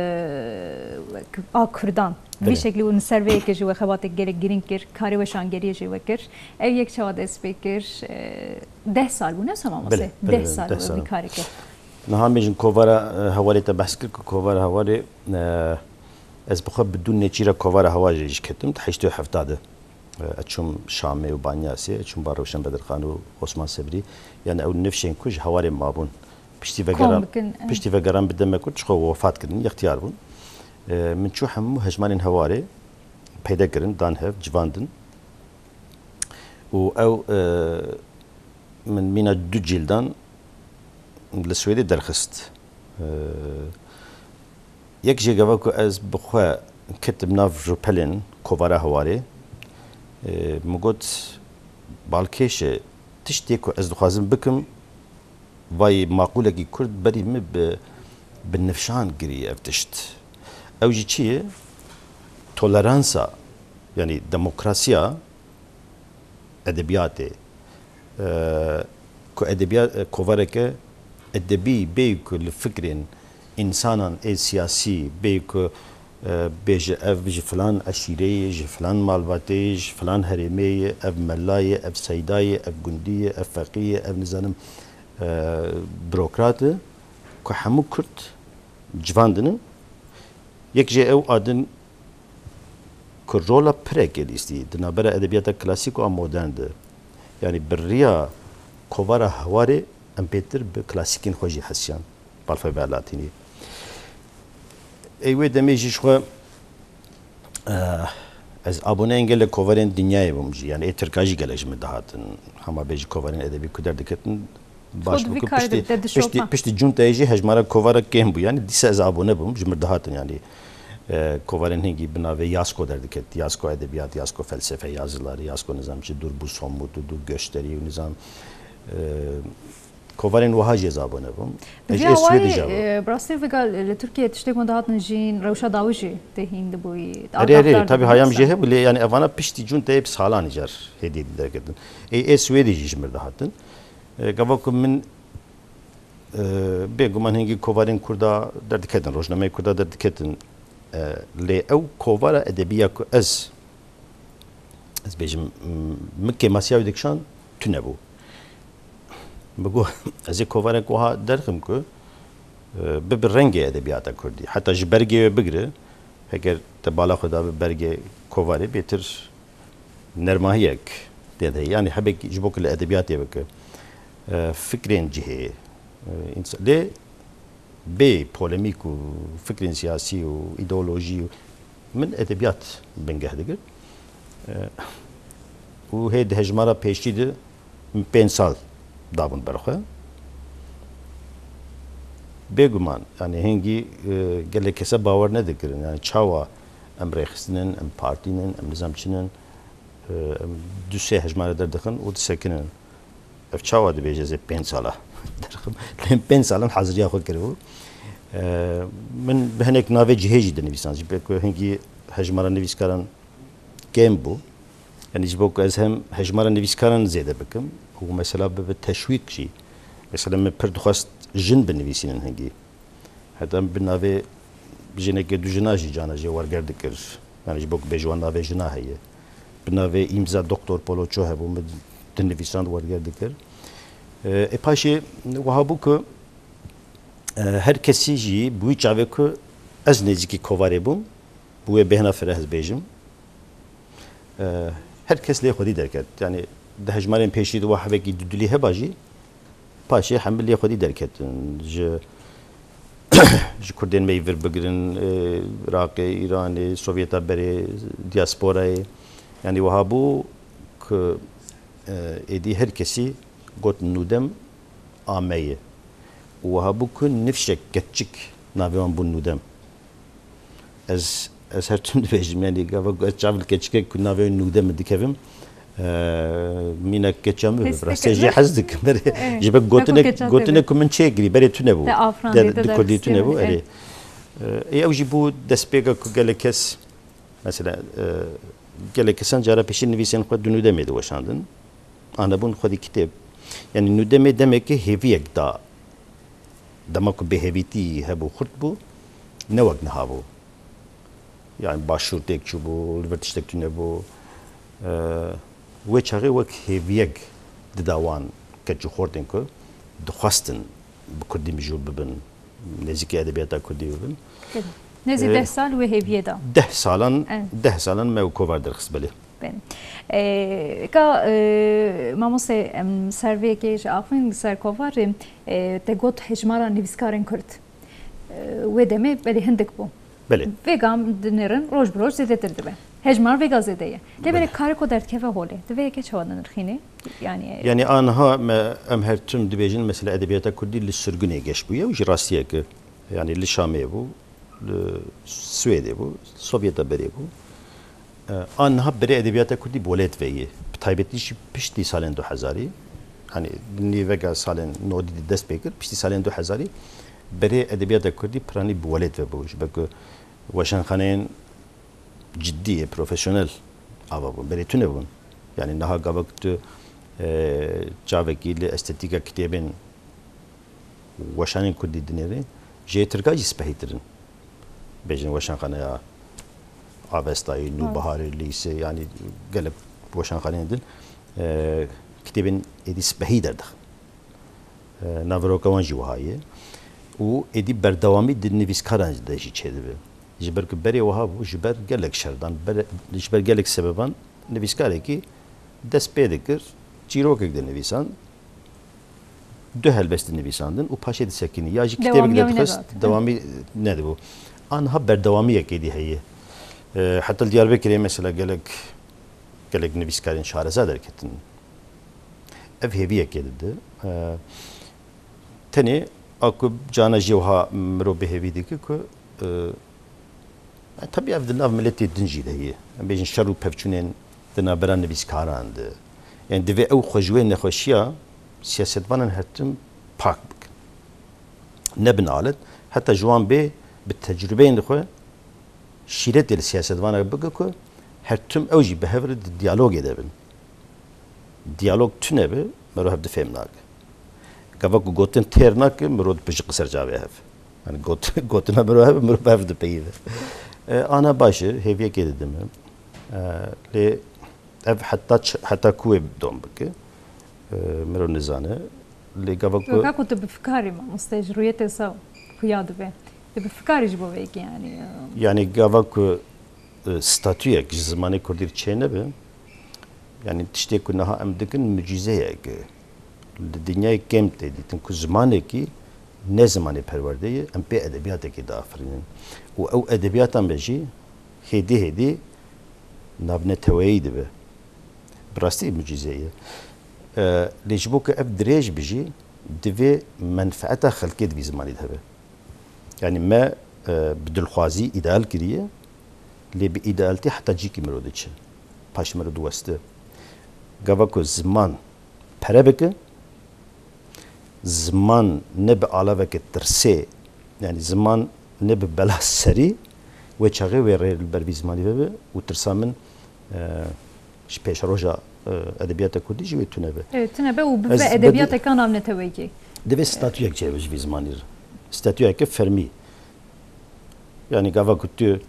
wek a Kurdan. Vî şeklî û li ser vê yekê jî we xebatek gelek girîng kir, karê weşangeriyê jî we kir. Ev yek çawa dest pê kir? E, deh sal bû, ne wisa mamoste? Belê, belê, deh sal bû vî karê kir. Niha em bêjin kovara, e, Hewarê te behs kir ku kovara Hewarê, e, ez bi xwe bi dû nêçîra kovara Hewarê jî ketim, di heştê û heft de. E, ez çûm Şamê û Banyasê, ez çûm ba Rewşen Bedirxan û Osman Sebrî. Yani ew nifşên ku ji Hewarê mabûn. Piştî vegeran, bikin, e. Piştî vegeran bi demek û ji xwe wefat kirin, yextiyar bûn. E, min çû hemû hejmarên hewarê peyde kirin, dan hev, civandin. Û ew, e, min mîna du cîldan li Swêdê derxist. E, yek jê gava ku ez bi xwe ketim nav rûpelên kovara hewarê, e, min got, balkêş e, tiştê ku ez dixwazim bikim, vay maqûlekî kurd berî min bi, bi nifşan girî ev tişt. Ew jî çi ye? Toleransa, yanî demokrasiya edebiyatê. E, ku edebiyat, e, kovareke edebî bê ku li fikrên însanan ê siyasî bê ku, e, bêje ev ji filan eşîrê ye, ji filan malbatê ye, ji filan herêmê ye, ev mela ye, ev seyda ye, ev gundî ye, ev feqî ye, ev nizanim, e, burokrat e, ku hemû Kurd civandin in. Yek jê ew a din ku rola pireke lîstî di navbera edebiyata klasîk û a modern de, yanî bi riya kovara hewarê em pêtir bi klasîkên xwe jî hesiyan, bi alfabê latînî. Ê wê demê jî ji xwe, eh, ez aboneyên gelek kovarên dinyayê bûm jî, yanî ê tirka jî gelek ji min dihatin. Hema bêjî kovarên edebî ku derdiketin, baş bû ku piştî, piştî, piştî cunteyê jî hejmara kovara kêm bû. Yanî dîsa ez abone bûm, ji mir dihatin, yanî, e, kovarên hingî bi navê Yasko derdiket. Yasko Edebiyat, Yasko Felsefe Yazıları, Yasko nizam çi, Dur Bu Somut û Dur Gösteri û nizam, e, kovarên wiha jî ez abone bûm. Ez ê Swêdê jî abone. E, bi rastî vêga li Tirkiyeyê tiştê ku dihatin jîn rewşa dawî jî tê hîn dibûyî. Erê, erê, tabî hayam jê hebû, lê yanî evana piştî cunteyê bi salan îcar hêdî derketin. Ê, ê Swêdê jî ji mir dihatin. E, gava ku min, e, bêguman hingî kovarên Kurda derdiketin, rojnameyê Kurda derdiketin. E, lê ew kovara edebiya ku ez, ez bêjim, m-, min kêmasiya wî dikişand, tune bû. Min got, ez ê kovarek wiha derxim ku, e, bibe rengê edebiyata Kurdî. Heta ji bergê wê bigire, heger te bala xwe dabe bergê kovarê, bêtir nermahiyek tê de, yanî hebek ji bo ku li edebiyatê bike, e, fikrên cihê, e, însa-, lê bê polemîk û fikrên siyasî û îdeolojî û min edebiyat bingeh digir. E, û hê di hejmara pêşî de min pênc sal dabûn ber xwe. Bêguman, yanî hingî, e, gelek kese bawer nedikirin. Yanî çawa em rêxistin in, em partî nin, em nizam çi nin, e, em du sê hejmare derdixin û disekinin. Ev çawa dibêje ez ê pênc sala derxim? Lê pênc salan haziriya xwe kiribû. E, min bi hinek navê cihê jî dinivîsan. Ji ber ku hingî hejmara nivîskaran kêm bû. Yanî ji bo ku ez hem hejmara nivîskaran zêde bikim û mesela bibe teşwîq jî. Mesela min pir dixwest jin binivîsînin hingî. Heta min bi navê jinekê du jina jî cana jê werger dikir. Yanî ji bo ku bêje wan navê jina heye. Bi navê îmza Doktor Poloço hebû, min dinivîsand werger dikir. E, ê paşê wiha bû ku, e, her kesî jî bi wî çavê ku ez nêzîkî kovarê bûm, bi wê bêhna fireh ez bêjim. E, her kes lê xwedî derket. Yanî di hejmarên pêşî de wa hevekî dudilî heba jî, paşê hemî lê xwedî derketin. Ji, ji Kurdên me yî vir bigirin, e, Iraqê, Îranê, Sovyeta berê, diasporayê. Yanî wiha bû ku, e, êdî her kesî got nûdem a me ye. Û wiha bû ku nifşek keçik navê wan bû nûdem. Ez, ez her tim dibêjim, yanî gava ku ez çav li keçikek ku navê wê Nûde min dikevim, e, mîna keça min bib. Rastê jê hez dikim. Erê, ji ber gotinek, gotinek ku min çêkirî, berê tune bû. Di kurdî tune bû, erê. E, ê ew jî bû destpêka ku gelek kes, mesela, e, gelek kesan cara pêşî nivîsên xwe di Nûdemê diweşandin. Anabûn xwedî kitêb. Yanî Nûdemê demeke hêviyek da. Dema ku bêhevîtî hebû, xurt bû, ne wek niha bû. Yani başûr têk çûbû, li vir tiştek tune bû. Eee, wê çaxê wek hêviyek dida wan keç û xortên ku dixwestin bi kurdî mijûl bibin, nêzîkî edebiyata kurdî bibin. Nêzî deh sal wê hêviyê da. Deh salan, deh salan me ew kovar derxist belê. Bên. E, ka, e, mamostê, em ser vê yekê ji axivîn ser kovarê, e, te got hejmara nivîskarên kurd. E, wê demê belê hindik bû. Belê. Vêga dinêrin roj bi roj zêdetir dibe. Hejmar vêga zêde ye. Lê belê karê ku derdikeve holê, di vê yekê çawa dinirxînê? Yani Yani aniha me, em her tim dibêjin mesela edebiyata kurdî li sirgunê geş bûye û jî rastiyek e. Yani li Şamê bû, li Swêdê bû, Sovyeta berê bû. E, aniha berê edebiyata kurdî bi welêt ve ye. Bi taybetî jî piştî salên du hezarî, hani nîveka salên nodî de dest pê kir, piştî salên du hezarî berê edebiyata kurdî piranî bi welêt ve bû. Ji ber ku weşanxaneyên ciddî yê profesyonel ava bûn. Berê tune bûn. Yani niha gava ku tu, e, çavekî li estetîka kitêbên weşanên kurdî dinêrî, jê tirka jî spehîtir in. Bêjin weşanxaneya Avestayê, Nûbiharê, Lîsê, yani gelek weşanxaneyên din, e, kitêbên êdî spehî derdixin. E, naveroka wan jî wiha ye. Û êdî berdewamî di nivîskaran de jî çêdibe. Ji ber ku berê wiha bû, ji ber gelek şerdan, ber, ji ber gelek sebeban nivîskarekî dest pê dikir, çîrokek dinivîsand, du helbest dinivîsandin û paşê disekinî. Ya jî kitêbek Dewamiya wî derdixist, nedat. Dewamî nedibû. Aniha berdewamiyek êdî heye. E, heta li Diyarbekirê mesela gelek, gelek nivîskarên şareza derketin. Ev hêviyekê dide. E, tenê a ku cana jê wiha mirov bi hêvî dike ku, e, e, tabii ev di nav miletê din jî de heye. Em bêjin şer û pevçûnên di navbera nivîskaran de. Yani divê ew xwe ji wê nexweşiya siyasetvanan her tim pak bikin. Nebin alet, heta ji wan bê bi tecrubeyên xwe şîretê li siyasetvanek bike ku her tim ew jî bi hev re di diyalogê de bin. Diyalog tune be, mero hev di fêm nake. Gava ku gotin têr nake, mero dipijik li ser çavê hev. Yani got, gotina mero hev, mero bi hev dipeyive. E, ana baş e, hêviyekê didime. E, lê ev heta ç-, heta ku wê dom bike, e, mero nizane. Lê gava ku... Weka ku tu bi fikarî mamoste ji rûyê te saw xuya dibe. Tu bi fikarî ji bo vê yekê yani. E, Yani gava ku, e, statuyek ji zimanê kurdî re çênebe, yani tiştê ku niha em dikin mucîzeyek e. Li dinyayê kêm tê dîtin ku zimanekî ne zimanê perwerdeyê, em pê edebiyatekê diafirînin. Û ew edebiyata me jî hêdî hêdî navneteweyî dibe. Bi rastî mucîze ye. E, lê ji bo ku ev dirêj bi jî, divê menfeeta xelkê di vî zimanî de hebe. Yani me, e, bi dilxwazî îdeal kiriye, lê bi îdealtî heta cîkî miro diçe. Paş miro diweste. Gava ku ziman pere bike, ziman ne bi alaveke tirsê, yani ziman ne bi bela serî, wê çaxê wê rê li ber vî zimanî vebe û tirsa min, e, ji pêşeroja, e, edebiyata kurdî jî wê tune be. Evet, tune be û bibe edebiyateka navneteweyî. Divê statuyek çêbe ji vî zimanî re. Statuyeke fermî. Yani gava ku tu,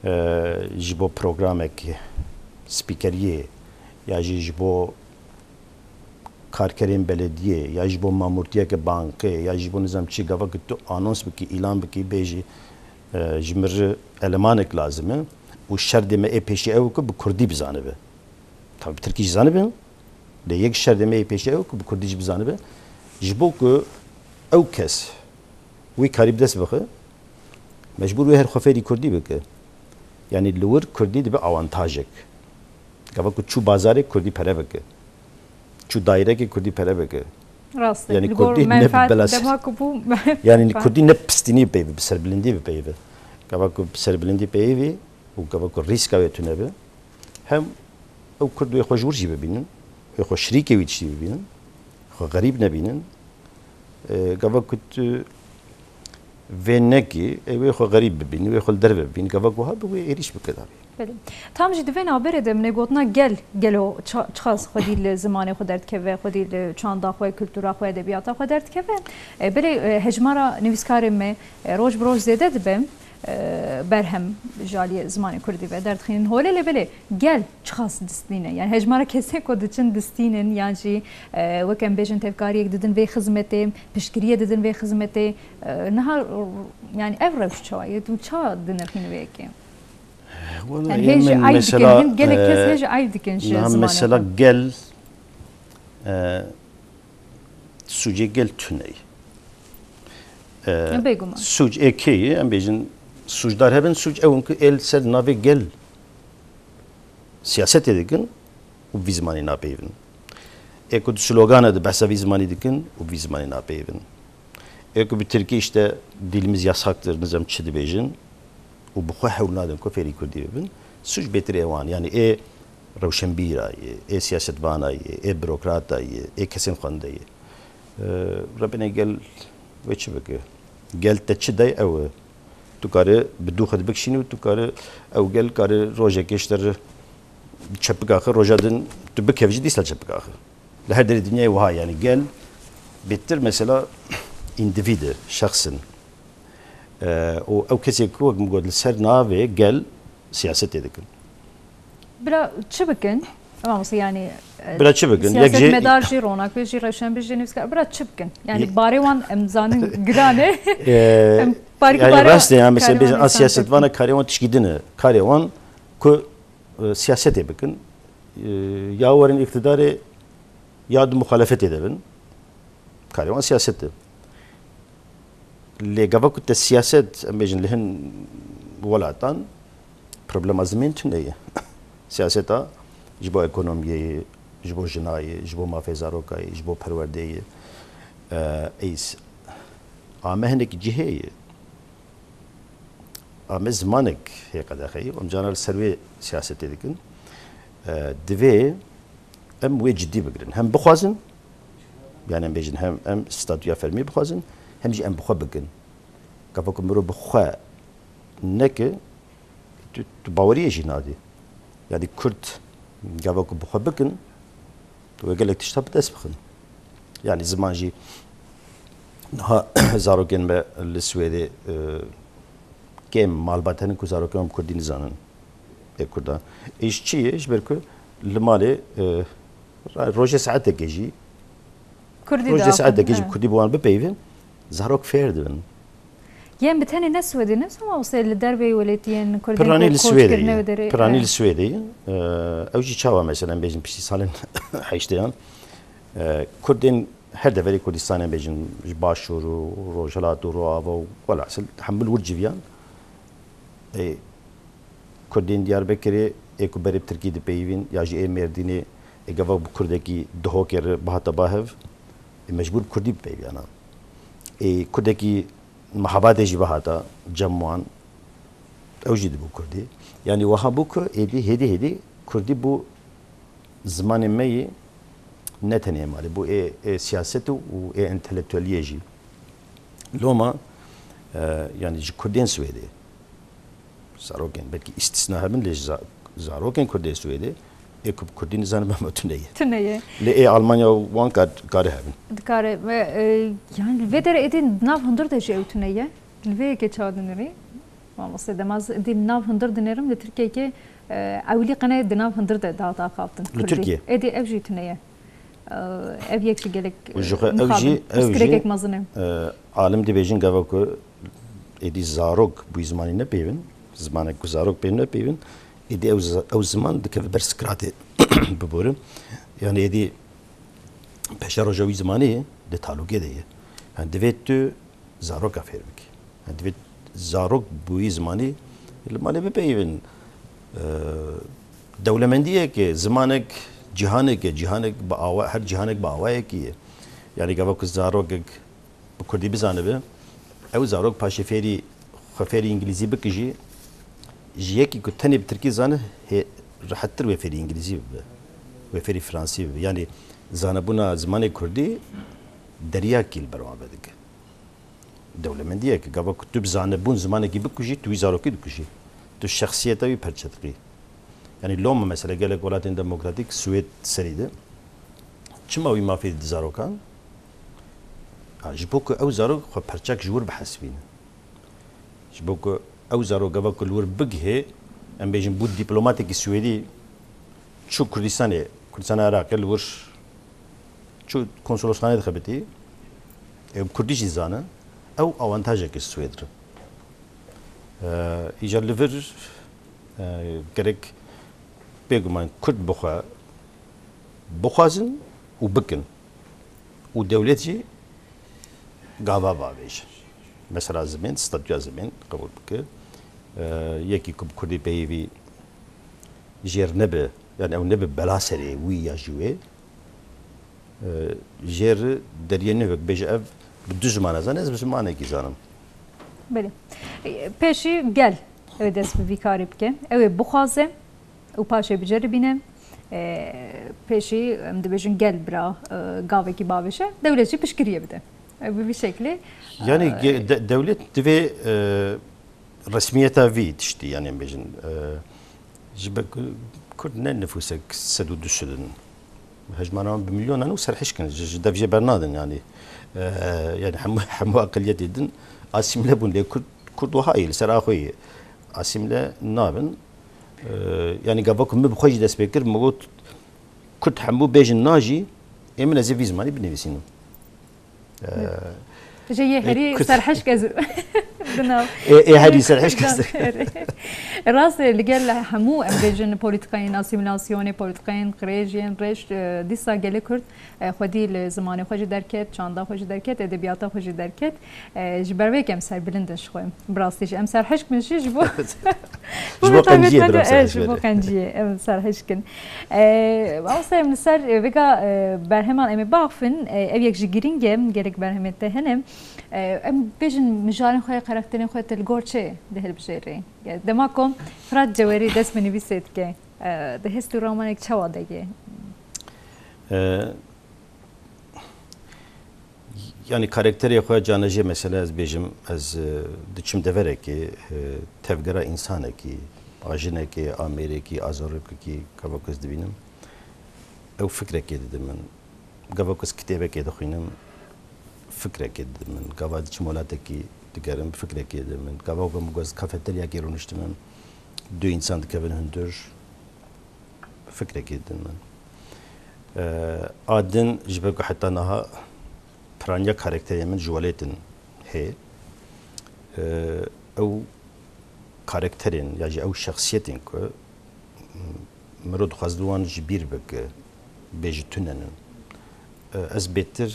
e, ji bo programek spîkeriyê ya jî ji bo karkerên belediyê ya ji bo mamûrtiyeke bankê ya ji bo nizam çi gava ku tu anons bikî, îlan bikî, bêjî, e, ji min re elemanek lazim e û şerdê me ê pêşî ew ku bi kurdî bizanibe. Tabi bi tirkî jî zanibe, lê yek şerdê me yê pêşî ew ku bi kurdî jî bizanibe. Ji bo ku ew kes wî karî bi dest bixe, mecbûr wê her xwe fêrî kurdî bike. Yanî li wir kurdî dibe awantajek. Gava ku çû bazarê kurdî pere bike. Çû dairekê kurdî pere bike. Rast e. Yanî kurdî ne bi belas. Yanî kurdî ne pistînî bi peyve, bi serbilindî bi peyve. Gava ku bi serbilindî peyvî û gava ku rîska wê tune be, hem ew kurd wê xwe ji wir jî bibînin, wê xwe şirîkê wî tiştî bibînin, xwe xerîb nebînin. E, gava ku tu vê nekî, ê wê xwe xerîb bibînî, wê xwe li derve bibînî, gava ku wiha bi wê êrîş bike dabî. Belê. Tam jî di vê navberê de min ê gotina gel, gelo ça-, çiqas xwedî li zimanê xwe derdikeve, xwedî li çanda xwe, kultura xwe, edebiyata xwe derdikeve. E, belê, e, hejmara nivîskarên me, e, roj bi roj zêde dibe, e, berhem ji aliyê zimanê kurdî ve derdixînin holê, lê belê gel çiqas distîne? Yani hejmara kesên ku diçin distînin yan jî, e, wek em bêjin tevkariyek didin vê xizmetê, piştgiriyê didin vê xizmetê. E, niha, yani ev rewş çawa ye? Tu ça dinirxînî vê yekê? Wala, yani hê ji eyb dikin, hin gelek kes hê ji eyb dikin ji zimanê xwe. Niha mesela gel, e, sûcê gel tune ye. E, bêguman. Sûc ê kê ye? Em bêjin sûcdar hebin, sûc ew in ku ê li ser navê gel siyasetê dikin û vî zimanî napeyivin. Ê ku di slogana de behsa vî zimanî dikin û vî zimanî napeyivin. Ê ku bi tirkî işte dilimiz yasaktır, nizam çi dibêjin û bi xwe hewl nadin ku fêrî kurdî bibin, sûc bêtir ê wan. Yani ê rewşenbîra yê, ê siyasetvana yê, ê burokrata yê, ê kesên xwende yê. Ee, Rebînê gel wê çi bike? Gel te çi day ew e. Tu kare bi dû xwe dibikşînî û tu kare ew gel kare rojekê ji te re çepik axe, roja din tu bikevijî dîsa çepik axe. Li her derê dinyayê wiha yani gel bêtir mesela îndivîd e, şexs in. Ee, û ew kesê ku wek min got li ser navê gel siyasetê dikin. Bira çi bikin? Mamoste yani e, Bira çi bikin? Yek jî siyasetmedar jî, ronakbêr jî, rewşenbîr jî, nivîskar. Bira çi bikin? Yani Ye- barê wan em zanin giran e. Ee, Em parî yani para rast e yani mesela karê wan bêjin a insan siyasetvana tepkî. Karê wan tişkî din e. Karê wan ku e, siyasetê bikin. E, ya werin îqtidarê ya di muxalefetê de bin. Karê wan siyaset e. Lê gava ku te siyaset, em bêjin li hin welatan problema zimên tune ye. Siyaseta ji bo ekonomiyê ye, ji bo jina ye, ji bo mafê zaroka ye, ji bo perwerdeyê ye. Ee, ey s-, ame hinekî cihê ye. Ame zimanek hê qedexeyê. Em cana li ser wê siyasetê dikin. Ee, divê em wê cidî bigirin. Hem bixwazin, yani em bêjin hem em statûya fermî bixwazin, hem jî em bi xwe bikin. Gava ku mirov bi xwe neke, tu, tu baweriyê jî nadî. Yani Kurd gava ku bi xwe bikin, wê gelek tişta bi dest bixin. Yani ziman jî niha zarokên me li Swêdê, e, kêm malbat hene ku zarokên me bi Kurdî nizanin. Ê Kurdan. Ê ji çi ye? Ji ber ku li malê, e, rojê saetekê jî, Kurdî rojê diaxivin, saetekê jî he. Kurdî bi wan bipeyivin, zarok fêr dibin. Yên bi tenê ne Swêdê, ne Soma wise li derveyî welatiyên Kurdên Piranî ku li koç Swêdê kirine ye. wê derê, Piranî e, li Swêdê ye. E, ew jî çawa mesela, em bêjin piştî salên heştêyan. E, Kurdên her deverê Kurdistanê bêjin, ji Başûr û Rojhilat û Rojava û welhasil hemû li wir civiyan. E, Kurdên Diyarbekirê ê ku berê bi Tirkî dipeyivîn ya jî ê Mêrdînê ê gava bi Kurdekî Duhokê re bihata ba hev, ê mecbûr bi Kurdî bipeyiviyana. Ê Kurdekî Mehabadê jî bihata cem wan, ew jî dibû Kurdî. Yanî wiha bû ku êdî hêdî hêdî Kurdî bû zimanê me yî ne tenê malê, bû ê, ê siyaset û, û ê entelektueliyê jî. Loma, e, yanî ji Kurdên Swêdê, zarokên belkî îstisna hebin, lê ji za-, zarokên Kurdê Swêdê ê ku bi Kurdî nizanin, bema tune ye. Tune ye. Lê ê Almanya wan kar, kare hebin. Dikare ve, e, yani li vê derê êdî di nav hundir de jî ew tune ye. Li vê yekê çawa dinêrî? Mamoste dema ez êdî li nav hundir dinêrim, li Tirkiyeyê, e, ewilî qene di nav hundir de daxdaxavtin. Li Tirkiye. Êdî ev jî tune ye. E, ev yek jî gelek, Û ji xwe e, ew jî, mixabin. ew jî, Pirsgirêkek mezin e. E, alim dibêjin gava ku êdî zarok bi zimanî nepeyvin, zimanek ku zarok pê nepeyvin, êdî ew zi-, ew ziman dikeve ber Sikratê biborin. Yani êdî peşeroja wî zimanê di talûkê de ye. Yani divê tu zaroka fêr bikî. Yani divê zarok bi wî zimanî li malê bipeyivin. E, dewlemendiyeke, zimanek cîhaneke, cîhanek bi awa, her cîhanek bi awayekî ye. Yani gava ku zarokek bi Kurdî bizanibe, ew zarok paşê fêrî, xwe fêrî îngilîzî bike jî, ji yekî ku tenê bi Tirkî zane, hê rehettir wê fêrî îngilîzî bibe, wê fêrî fransî bibe. Yanî zanebûna zimanê Kurdî deryakî li ber wan vedike. Dewlemendiyeke, gava ku tu bi zanebûn zimanekî bikujî, tu wî zarokî dikujî. Tu şexsiyeta wî perçe dikî. Yani loma mesela gelek welatên demokratîk, Swêd serî de, çima wî mafê di zarokan? Ha, ji bo ku ew zarok xwe perçek ji wir bihesibînin. Ji bo ku ew zarok gava ku li wir bigihê, em bêjin bû dîplomatekî Swêdî, çû Kurdistanê, Kurdistana Iraqê li wir çû konsolosxanê dixebitî, ê bi Kurdî jî zane, ew awantajek ji Swêd re. Ee, îcar li vir, e, gerek bêguman Kurd bi xwe bixwazin û bikin. Û dewlet jî gava bavêje. Mesela zimên, statûya zimên qebûl bike. E, yekî ku bi kurdî peyivî jêr nebe, yani ew nebe bela serê wî ya jî wê. E, jêr deriyê nebe, bêje ev bi du ziman e zane, ez bi zimanekî zanim. Belê. Pêşî gel ew ê dest bi vî karî bike. Ew ê bixwaze û paşê biceribîne. E, pêşî em dibêjin gel bira, e, gavekî bavêje. Dewlet jî piştgiriyê bide. E, bi vî şeklê. Yani e, ge- de- dewlet divê e, resmiyeta vî tiştî, yani em bêjin, e, ji be- Kurd ne nifûsek sed û du sed in. Hejmara wan bi milyonan û serhişk in. Ji, ji dev jê bernadin yani. E, yani hemû, hemû aqiliyetê din asîmle bûn. Lê Kurd, Kurd wiha ye, li ser a xwe ye. Asîmle nabin. E, yani gava ku min bi xwe jî dest pê kir, min got, Kurd hemû bêjin na jî, ê min ez ê vî zimanî binivîsînim. Ji yê herî serhişk ez binav. Ê, ê herî serhişk ez. Rast e, li gel hemû em bêjin polîtikayên asîmîlasyonê, polîtikayên qirêj yên reş, e, dîsa gelê Kurd, e, xwedî li zimanê xwe jî derket, çanda xwe jî derket, edebiyata xwe jî derket. E, ji ber vê ke em serbilind in ji xwe. Bi rastî jî em serhişk bin jî ji bo. Ji bo qenciyê, direm serhişk ji bo bere. Qenciyê em serhişk in. E, Mamoste, em li ser, e, vêga, e, berheman em ê baxifin, e, ev yek jî girîng e, gelek berhemên te hene. E, em bêjin mijarên xwe, karakterên xwe te li gor çi dihilbijêrî? Dema ku Firat Cewerî dest bi nivîsê dike, e, di hest û ramanek çawa de ye? E, Yani karakterê xwe canejê, mesela ez bêjim, ez, e, diçim deverekê, e, tevgera însanekî, a jinekê, a mêrekî, a zarokekî, gava ku ez dibînim, ew fikrekê dide min. Gava ku ez kitêbekê dixwînim, fikrekê dide min. Gava diçim welatekî digerim, fikrekê dide min. Gava ku ez kafeteryakê rûniştim, du însan dikevin hundir, fikrekê din min. E, a din ji ber ku heta niha piraniya karakterê min ji welêtin hê. E, ew karakterên ya jî ew şexsiyetên ku, m-, mirov dixwazin wan ji bîr bike, bê ji tune nin. E, ez bêtir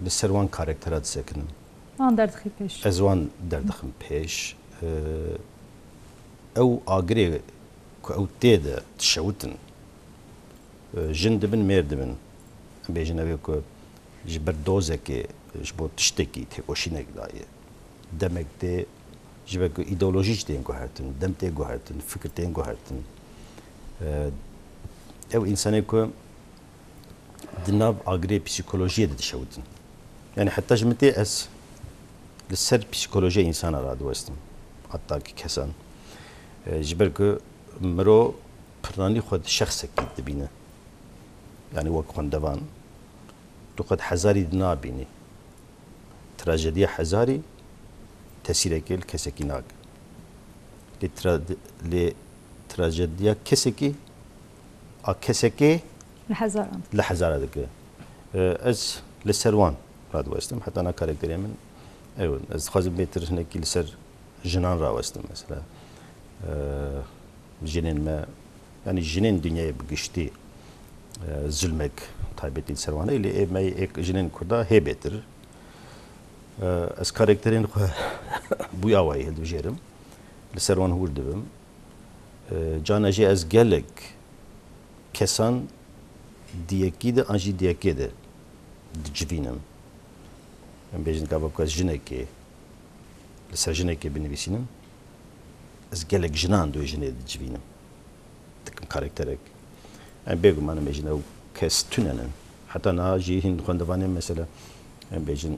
li ser wan karaktera disekinim. Wan derdixî pêş. Ez wan derdixim pêş. E, ew agirê ku ew tê de dişewitin, e, jin dibin, mêr dibin. Em bêjin ew ê ku ji ber dozekê, ji bo tiştekî têkoşînek daye. Demek tê, ji ber ku îdeolojî jî tên guhertin, dem tê guhertin, fikir tên guhertin. E, ew însanê ku di nav agirê psîkolojiyê de dişewitin. Yani heta ji min tê ez li ser psîkolojiya însana radiwestim. Hatta ki kesan. E, ji ber ku miro pirnanî xwe di şexsekî dibîne. Yani wek xwendevan, tu xwe di hezarî dinabînî. Trajediya hezarî tesîrekê li kesekî nake. Lê tra-, lê trajediya kesekî, a kesekê Li hezaran. Li hezara dike. E, ez li ser wan radiwestim. Heta na karakterê min ew in. Ez dixwazim bêtir hinekî li ser jinan rawestim mesela. E, jinên me, yani jinên dinyayê bi giştî, e, zulmek taybetî li ser wan heye, lê ê me yê jinên Kurda hê bêtir. E, ez karakterên xwe bû awayî hildibijêrim. Li ser wan hûr dibim. E, cana jî ez gelek kesan di yekî de an jî di yekê de dicivînim. Em bêjin gava ku ez jinekê, li ser jinekê binivîsînim, ez gelek jinan di wê jinê dicivînim. Dikim karakterek. Em bêguman em bêjin ew kes tune nin. Heta niha jî hîn xwendevanên mesela, em bêjin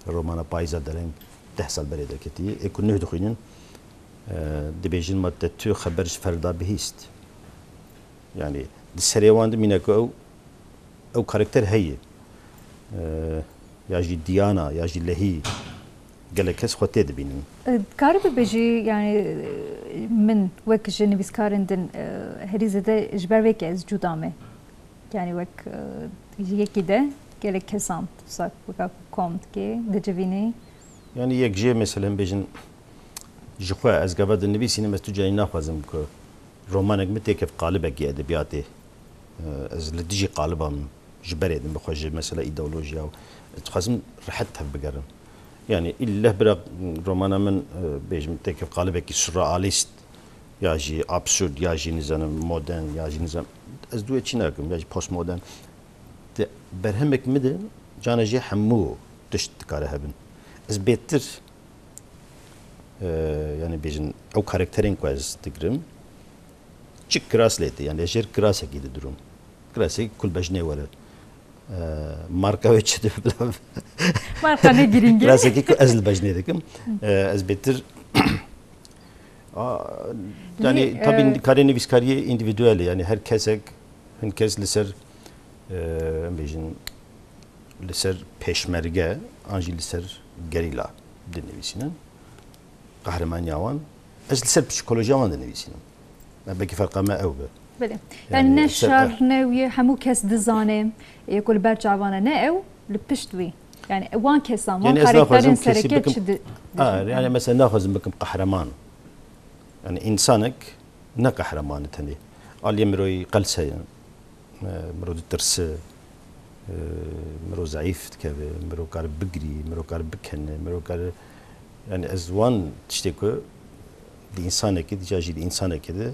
romana Payîza Dereng deh sal berê derketî, ê ku nuh dixwînin, e, dibêjin ma te tu xeber ji Ferda bihîst. Yani di serê wan de mîna ku ew, ew karakter heye. E, ya jî Diana, ya jî Lehî, gelek kes xwe tê dibînin. E, dikarî bibêjî, yani, e, min wek ji nivîskarên din, e, herî zêde ji ber vê ke ez cuda me. Yani wek, e, ji yekî de gelek kesan wisa weka ku kom dikê, dicivînî. Yani yek jê mesela em bêjin ji xwe ez gava dinivîsînim, ez tu carî naxwazim ku romanek min têkev qalibekî edebiyatê. E, ez li dijî qaliba min ji berê din bi xwe ji mesela îdeolojiya û ez dixwazim rehet tevbigerim. Yani îlle bira romana min, e, bêjim, têkil qalibekî surrealîst, ya jî absurd, ya jî nizanim modern, ya jî nizanim, ez duê çi nakim, ya jî postmodern. Di berhemek min de cana jê hemû tişt dikare hebin. Ez bêtir, e, yani bêjin ew karakterên ku ez digirim, çi kiras lê tê, yani ez jêr kirasekî didirim. Kirasekî ku li bejnê were. E, marka wê çi dibe bila? Marka ne girîng e. Kirasekî ku ez li bejnê dikim. E, ez bêtir, a, yani, Lê, tabî, e, karê nivîskariyê îndîvîduel e. Yani her kesek, hin kes li ser, e, em bêjin, li ser pêşmerge an jî li ser gerîla dinivîsînin. Qehremaniya wan. Ez li ser psîkolojiya wan dinivîsînim. Me belkî ferqa me ew be. Belê. Yani Yani ne ser şer, ne wî, hemû kes dizane, yê ku li ber çavan e, ne ew, li pişt wî. Yani wan kesan, wan Yani ez karakterên naxwazim kesî sereke bikim, çi di-, ha, dijîn? Yani mesela naxwazim bikim qehreman. Yani insanek ne qehreman e tenê. Aliyê miroyî qels heye. E, mirov ditirse, e, mirov zeîf dikeve, mirov kar bigirî, mirov kar bikene, mirov kar, yani ez wan tiştê ku di însanekê de, ya jî di însanekê de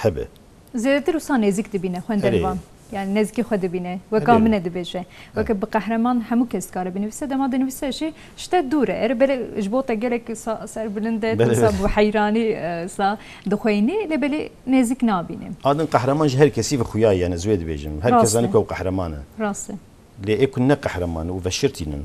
hebe. Zêdetir wisa nêzîk dibîne xwendek Erê. van. Yani nêzîkî xwe dibîne. Weka Erê. min e dibêje. Weke bi qehreman hemû kes dikare binivîse, dema dinivîse jî ji te dûr e. Erê belê ji bo te gelek sa-, serbilind e, Belê, wisa belê. bi heyranî, e, sa dixweyînî, lê belê nêzîk nabîne. Adin qehreman ji her kesî ve xuya ye, yani ez wê dibêjim. Her kes Rast e. zane ku ew qehreman e. Rast e. Lê ê ku ne qehreman û veşirtînin,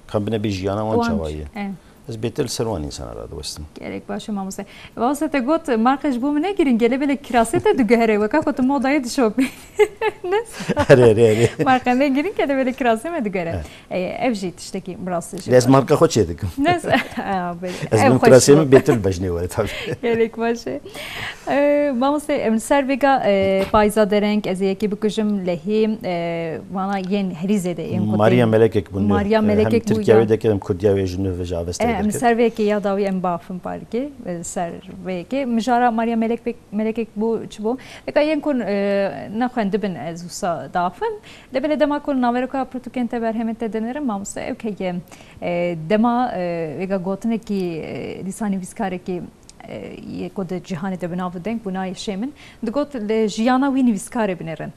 kan bine bê jiyana wan Wan çawa ye? e. Ez bêtir li ser wan însana radiwestim. Gelek baş e mamoste. Mamoste te got, marka ji bo min ne girîng e, lê belê kirasê te diguhere, weka ku tu modayê dişopî. Ne? Erê, erê, erê. Marka ne girîng e, lê belê kirasê me diguhere. Evet. E, ev jî tiştekî bi rastî jî Lê ez baş e. marka xwe çê dikim. Ne? Aa, belê. Ez Ev min xweş kirasê bû. min bêtir li bejnê were tabii. Gelek baş e. E, mamoste, em li ser vêga, e, payza dereng, ez ê yekê bikujim, lehî, e, vana yên herî zêde, yên ku Mariya tên. Melekek bû nû. Mariya E, hem Melekek bû Tirkiye ya. wê deke, hem Kurdiya wê ji nû ve ji avesta E, em li deke. ser vê yekê ya dawî em bafin parkê, e, ser vê yekê. Mijara Mariya Melek-, Melekek bû çi bû? Eka yên ku, e, nexwendibin ez wisa dafim. Lê belê dema ku naveroka pirtûkên te berhemên te dinêrim, mamoste, ew keye, e, dema, e, vêga gotinekî, e, dîsa nivîskarekî, e, yê ku di cîhanê de bi nav û deng bû nayê şê min, digot li jiyana wî nivîskarê binêrin.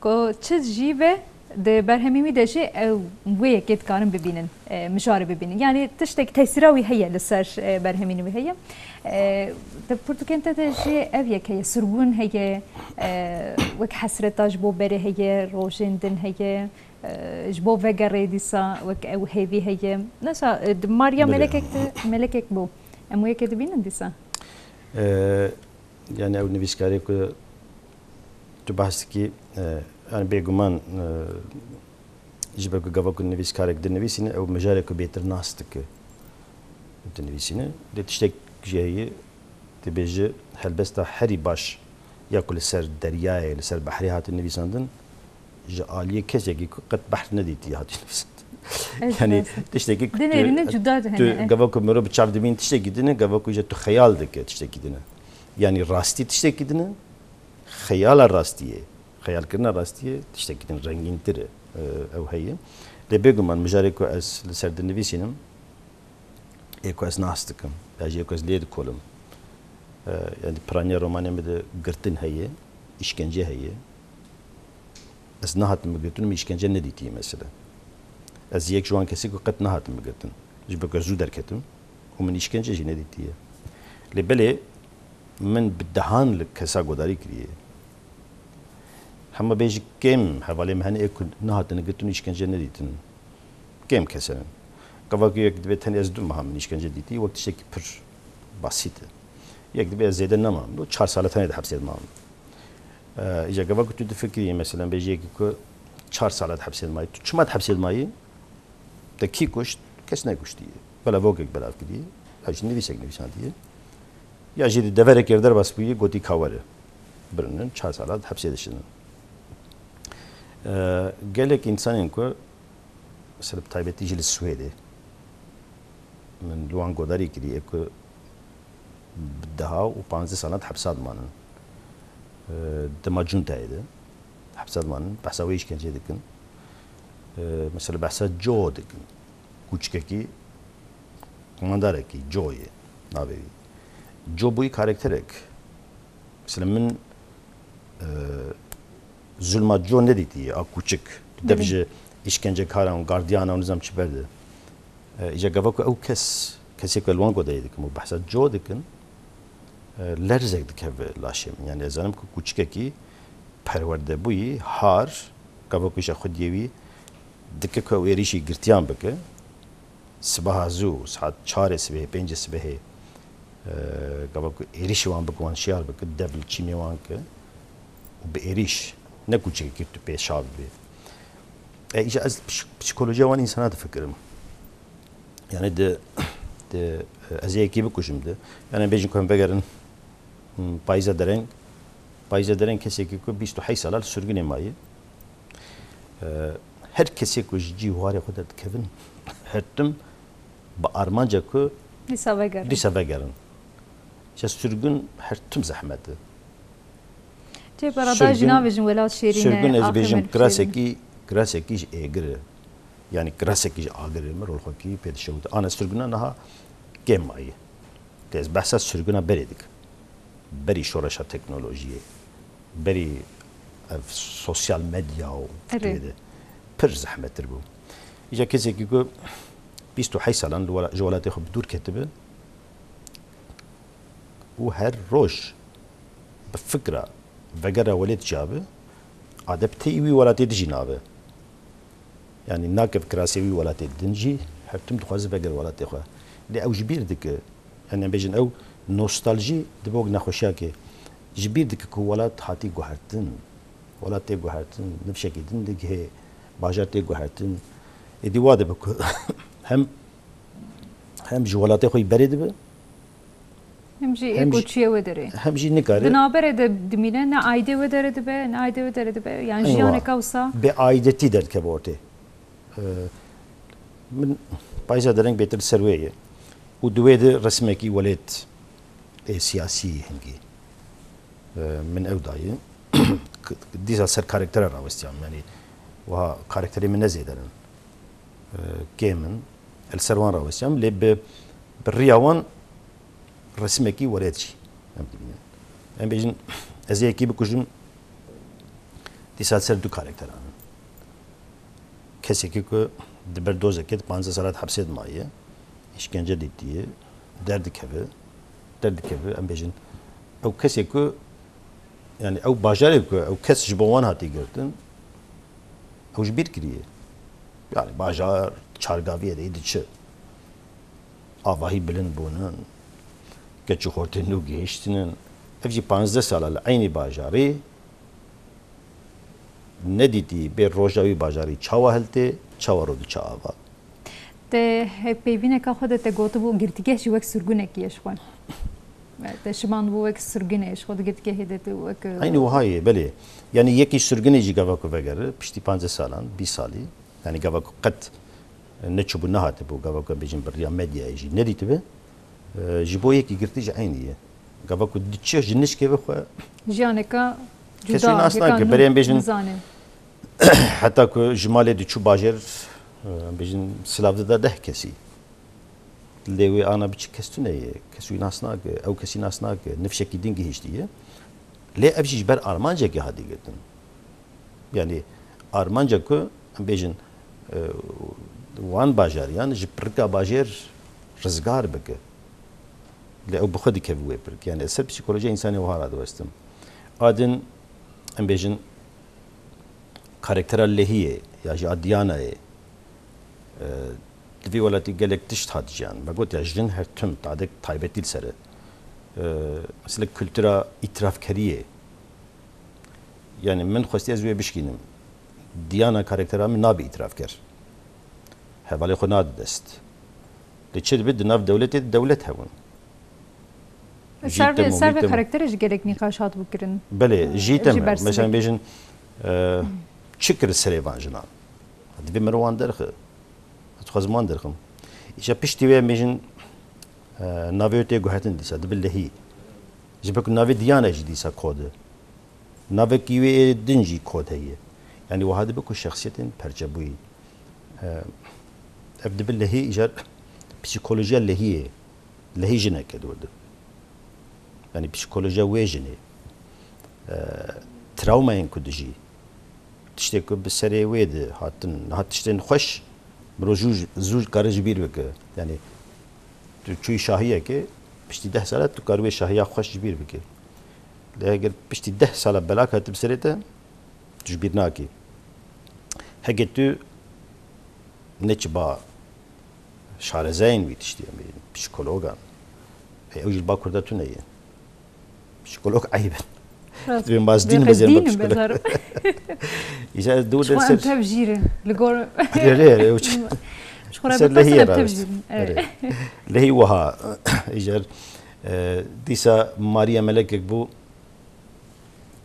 Ku çi jî be di berhemên wî de jî ew wê yekê dikarin bibînin, e, mijarê bibînin. Yanî tiştek tesîra wî heye li ser, e, berhemên wî heye. E, di pirtûkên te de jî ev yek heye, sirwûn heye, e, wek hesreta ji bo berê heye, rojên din heye, e, ji bo vegerê dîsa wek ew hêvî heye. Nesa, e, di Mariya Belê. Melekek de, Melekek bû. Em wê yekê dibînin dîsa? E, yani ew nivîskarê ku tu behs dikî, e, yani bêguman, e, ji ber ku gava ku nivîskarek dinivîsîne, ew mijarê ku bêtir nas dike dinivîsîne. Lê tiştek jî heye, dibêje helbesta herî baş ya ku li ser deryayê, li ser behrê hate nivîsandin, ji aliyê kesekî ku qet behr nedîtiye hate nivîsandin. Evet, Yani evet. tiştekî ku tu, Dinêrîne cuda dihene, tu eh. gava ku mirov bi çav dibîn tiştekî din e, gava ku ji tu xeyal dike tiştekî din e. Yani rastî tiştekî din e, xeyala rastiyê, xeyalkirina rastiyê tiştekî din rengîntir e, e, ew heye. Lê bêguman mijarê ku ez li ser dinivîsînim, ê ku ez nas dikim, ya jî ê ku ez lê dikolim. E, yani piraniya romanê min de girtin heye, îşkence heye. Ez nehatim girtin, min îşkence nedîtiye mesela. Ez yek ji wan kesê ku qet nehatim girtin. Ji ber ku ez zû derketim û min îşkence jî nedîtiye. Lê belê min bi dehan li kesa godarî kiriye. Hema bêjî kêm hevalê min hene ê ku nehatine girtin û îşkence nedîtin. Kêm kes hene. Gava ku yek dibe tenê ez du meha min îşkence dîtî, wek tiştekî pir basît e. Yek dibe ez zêde nema, çar sala tenê di hepsê de mam. E, îca gava ku tu difikirî, mesela bêjî yekî ku çar sala di hepsê de mayî, tu çima di hepsê de mayî? Te kî kuşt? Kes nekuştiye. Belavokek belav kiriye. Ya jî nivîsek nivîsandiye. Ya jî di deverekê derbas bûye, gotî ka were. Birinin, çar sala hepsê dişinin. Ee, gelek însanên ku, mesela bi taybetî jî li Swêdê, min li wan godarî kiriye ku bi deha û panzdeh salan di hepsa dimanin. Ee, dema cuntayê de di hepsa dimanin, behsa wê îşkenceyê dikin. Ee, mesela behsa Joe dikin. Kûçikekî Fermandarekî, Co ye navê wî. Co bûyî karakterek. Mesela min, e, zulma Co nedîtiye, a kûçik. Dev Belê. ji îşkencekaran, gardiyana û nizam çi berde. E, îca gava ku ew kes, kesê ku li wan godeyê dikim û behsa Co dikin, e, lerzek dikeve laşê min. Yani ez zanim ku kûçikekî perwerde bûyî, har, gava ku îşa xwediyê wî dike ku ew êrîşî girtiyan bike. Sibaha zû, saet çarê sibehê, pêncê sibehê, e, gava ku êrîşî wan bike, wan şiyar bike, dev li çînê wan ke û bi êrîş, ne kûçikekî tu pê şa bibê. E, îca ez psî-, psîkolojiya wan însana difikirim. Yani di, di, e, ez ê yekî bikujim di. Yani bêjin ku em vegerin, hmm, Payîza Dereng, Payîza Dereng kesekî ku bîst û heşt sala li sirgûnê maye. E, her kesê ku ji cî warê xwe derdikevin, her tim bi armanca ku Dîsa vegerin. dîsa vegerin. Îşte sirgûn her tim zehmet e. Cê berada jî Sirgûn, nabêjin welat şêrîn e, sirgûn ez axir bêjim min şêrîn. kirasekî, kirasekî ji êgir e. Yani kirasekî ji agir e, min rol xwe kî pê dişewite. Ana sirgûna niha kêm maye. Lê ez behsa sirgûna berê dikim. Berî şoreşa teknolojiyê, berî ev sosyal medya û Erê. tê de pir zehmettir bû. Îca kesekî ku bîst û heşt salan li wela-, ji welatê xwe bi dûr ketibe û her roj bi fikra vegera welêt çabe, adepteyî wî welatê dijî nabe. Yani nakev kirasê wî welatê din jî, her tim dixwaze veger welatê xwe. Lê ew ji bîr dike, yani em bêjin ew nostaljî dibe wek nexweşiyakê. Ji bîr dike ku welat hatî guhertin. Welat tê guhertin, nifşekî din digihê, bajar tê guhertin. Êdî wa dibe ku hem, hem ji welatê xwe yî berê dibe, Hem jî hem ê jî, koçiyê wê derê. hem jî nikare. Di navberê de dimîne, ne aîdê wê derê dibe, ne aîdê wê derê dibe. Yani Eywa. jiyaneka wisa. Bê aîdetî derdikeve ortê. Ee, min Payîza Dereng bêtir li ser wê ye. Û di wê de resimekî welêt ê siyasî hingî, e, min ew daye. Dîsa ser karaktera rawestiyam. Yani wiha karakterê min ne zêde ne. E, kêm in. Li ser wan rawestiyam. Lê bi, bi riya wan resimekî welêt jî em dibînin. Em bêjin, ez ê yekî bikujim, dîsa ser du karakteran in. Kesekî ku di ber dozekê de panzdeh salat hepsê de maye, îşkence dîtiye, derdikeve, derdikeve, em bêjin, ew kesê ku, yani ew bajarê ku ew kes ji bo wan hatî girtin, ew ji bîr kiriye. Yani bajar çargaviyê de diçe. Avahî bilind bûnin, keç û xortên nû gihiştinin. Ev jî panzdeh sala li eynî bajarî nedîtî bê roja wî bajarî çawa hiltê, çawa rû diçe ava. Te hevpeyvîneka xwe de te gotibû, girtîgeh jî wek sirgûnekî ye ji xwe. Te şimandibû wek sirgûnê ji xwe di girtîgehê de tu wek, e, Eynî wiha ye, belê. Yani yekî sirgûnê jî gava ku vegere, piştî panzdeh salan, bîst salî, yani gava ku qet neçûbû, nehatibû, gava ku em bêjin bi riya medyayê jî nedîtibe, e, ji bo yekî girtî jî eynî ye. Gava ku diçe ji nişkê ve xwe Jiyaneka kesû cuda, nas yeka nake, nû berê em bêjin, nizane. Heta ku ji malê diçû bajêr, e, em bêjin silav dida deh kesî. Lê wê ana biçi kes tune ye, kes wî nas nake, ew kesî nas nake, nifşekî din gihiştiye. Lê ev jî ji ber armancekê hatî girtin. Yani armanca ku em bêjin, e, wan bajariyan ji pirika bajêr rizgar bike. Lê ew bi xwe dikeve wê pirik. Yani ez ser psîkolojiya însanê wiha radiwestim. A din em bêjin karaktera Lehiyê ya jî a Diyanayê, e, di vî welatî gelek tişt hat jiyan. Me got ya jin her tim tadek taybetî li ser e. E, mesela kultura îtirafkeriyê. Yani min xwestiye ez wê bişkînim. Diyana karaktera min nabe îtirafker. Hevalê xwe nade dest. Lê çi dibe di nav dewletê de dewlet hebûn. Jî Ser vê, tem û ser vê mîtem û karakterê jî gelek nîqaş hatibû kirin. Belê, jî Jî tem e. Mesela bersiv bêjin, e, çi kir serê van jinan? Divê mero wan derxe. Ez dixwazim wan derxim. Îşe piştî wê em bêjin, e, navê wê tê guhertin dîsa, dibe Lehî. Ji ber ku navê Diyane jî dîsa kod e. Navekî wê ê din jî kod heye. Yani wiha dibe ku şexsiyetên perçebûyî. E, ev dibe Lehî îcar Psîkolojiya lehiyê, lehî jineke di wir de. Yanî psîkolojiya wê jinê, e, trawmayên ku dijî, tiştê ku bi serê wê de hatin, niha tiştên xweş, mirov zû, zû kare ji bîr bike. Yanî tu çûyî şahiyekê, piştî deh sala tu kar wê şahiya xweş ji bîr bike. Lê eger piştî deh sala belak hatibe serê te, tu ji bîr nakî. Heke tu ne çi ba şarezayên wî tiştî, em ê psîkologan. Ê, ew jî li ba Kurda tune ye. Psîkolog eyb in. Rast. Divê ma ez dînim, ez ê psîkolog. Îja ez dûr Ji xwe em ser tev jîr in. Li gor Erê, erê, erê, ew çi? Ji xwe re ser bipirsin, lehiyê em tev rawest. Jîr in. Erê. Erê. Lehî wiha, îjar, e, dîsa Mariya Melekek bû,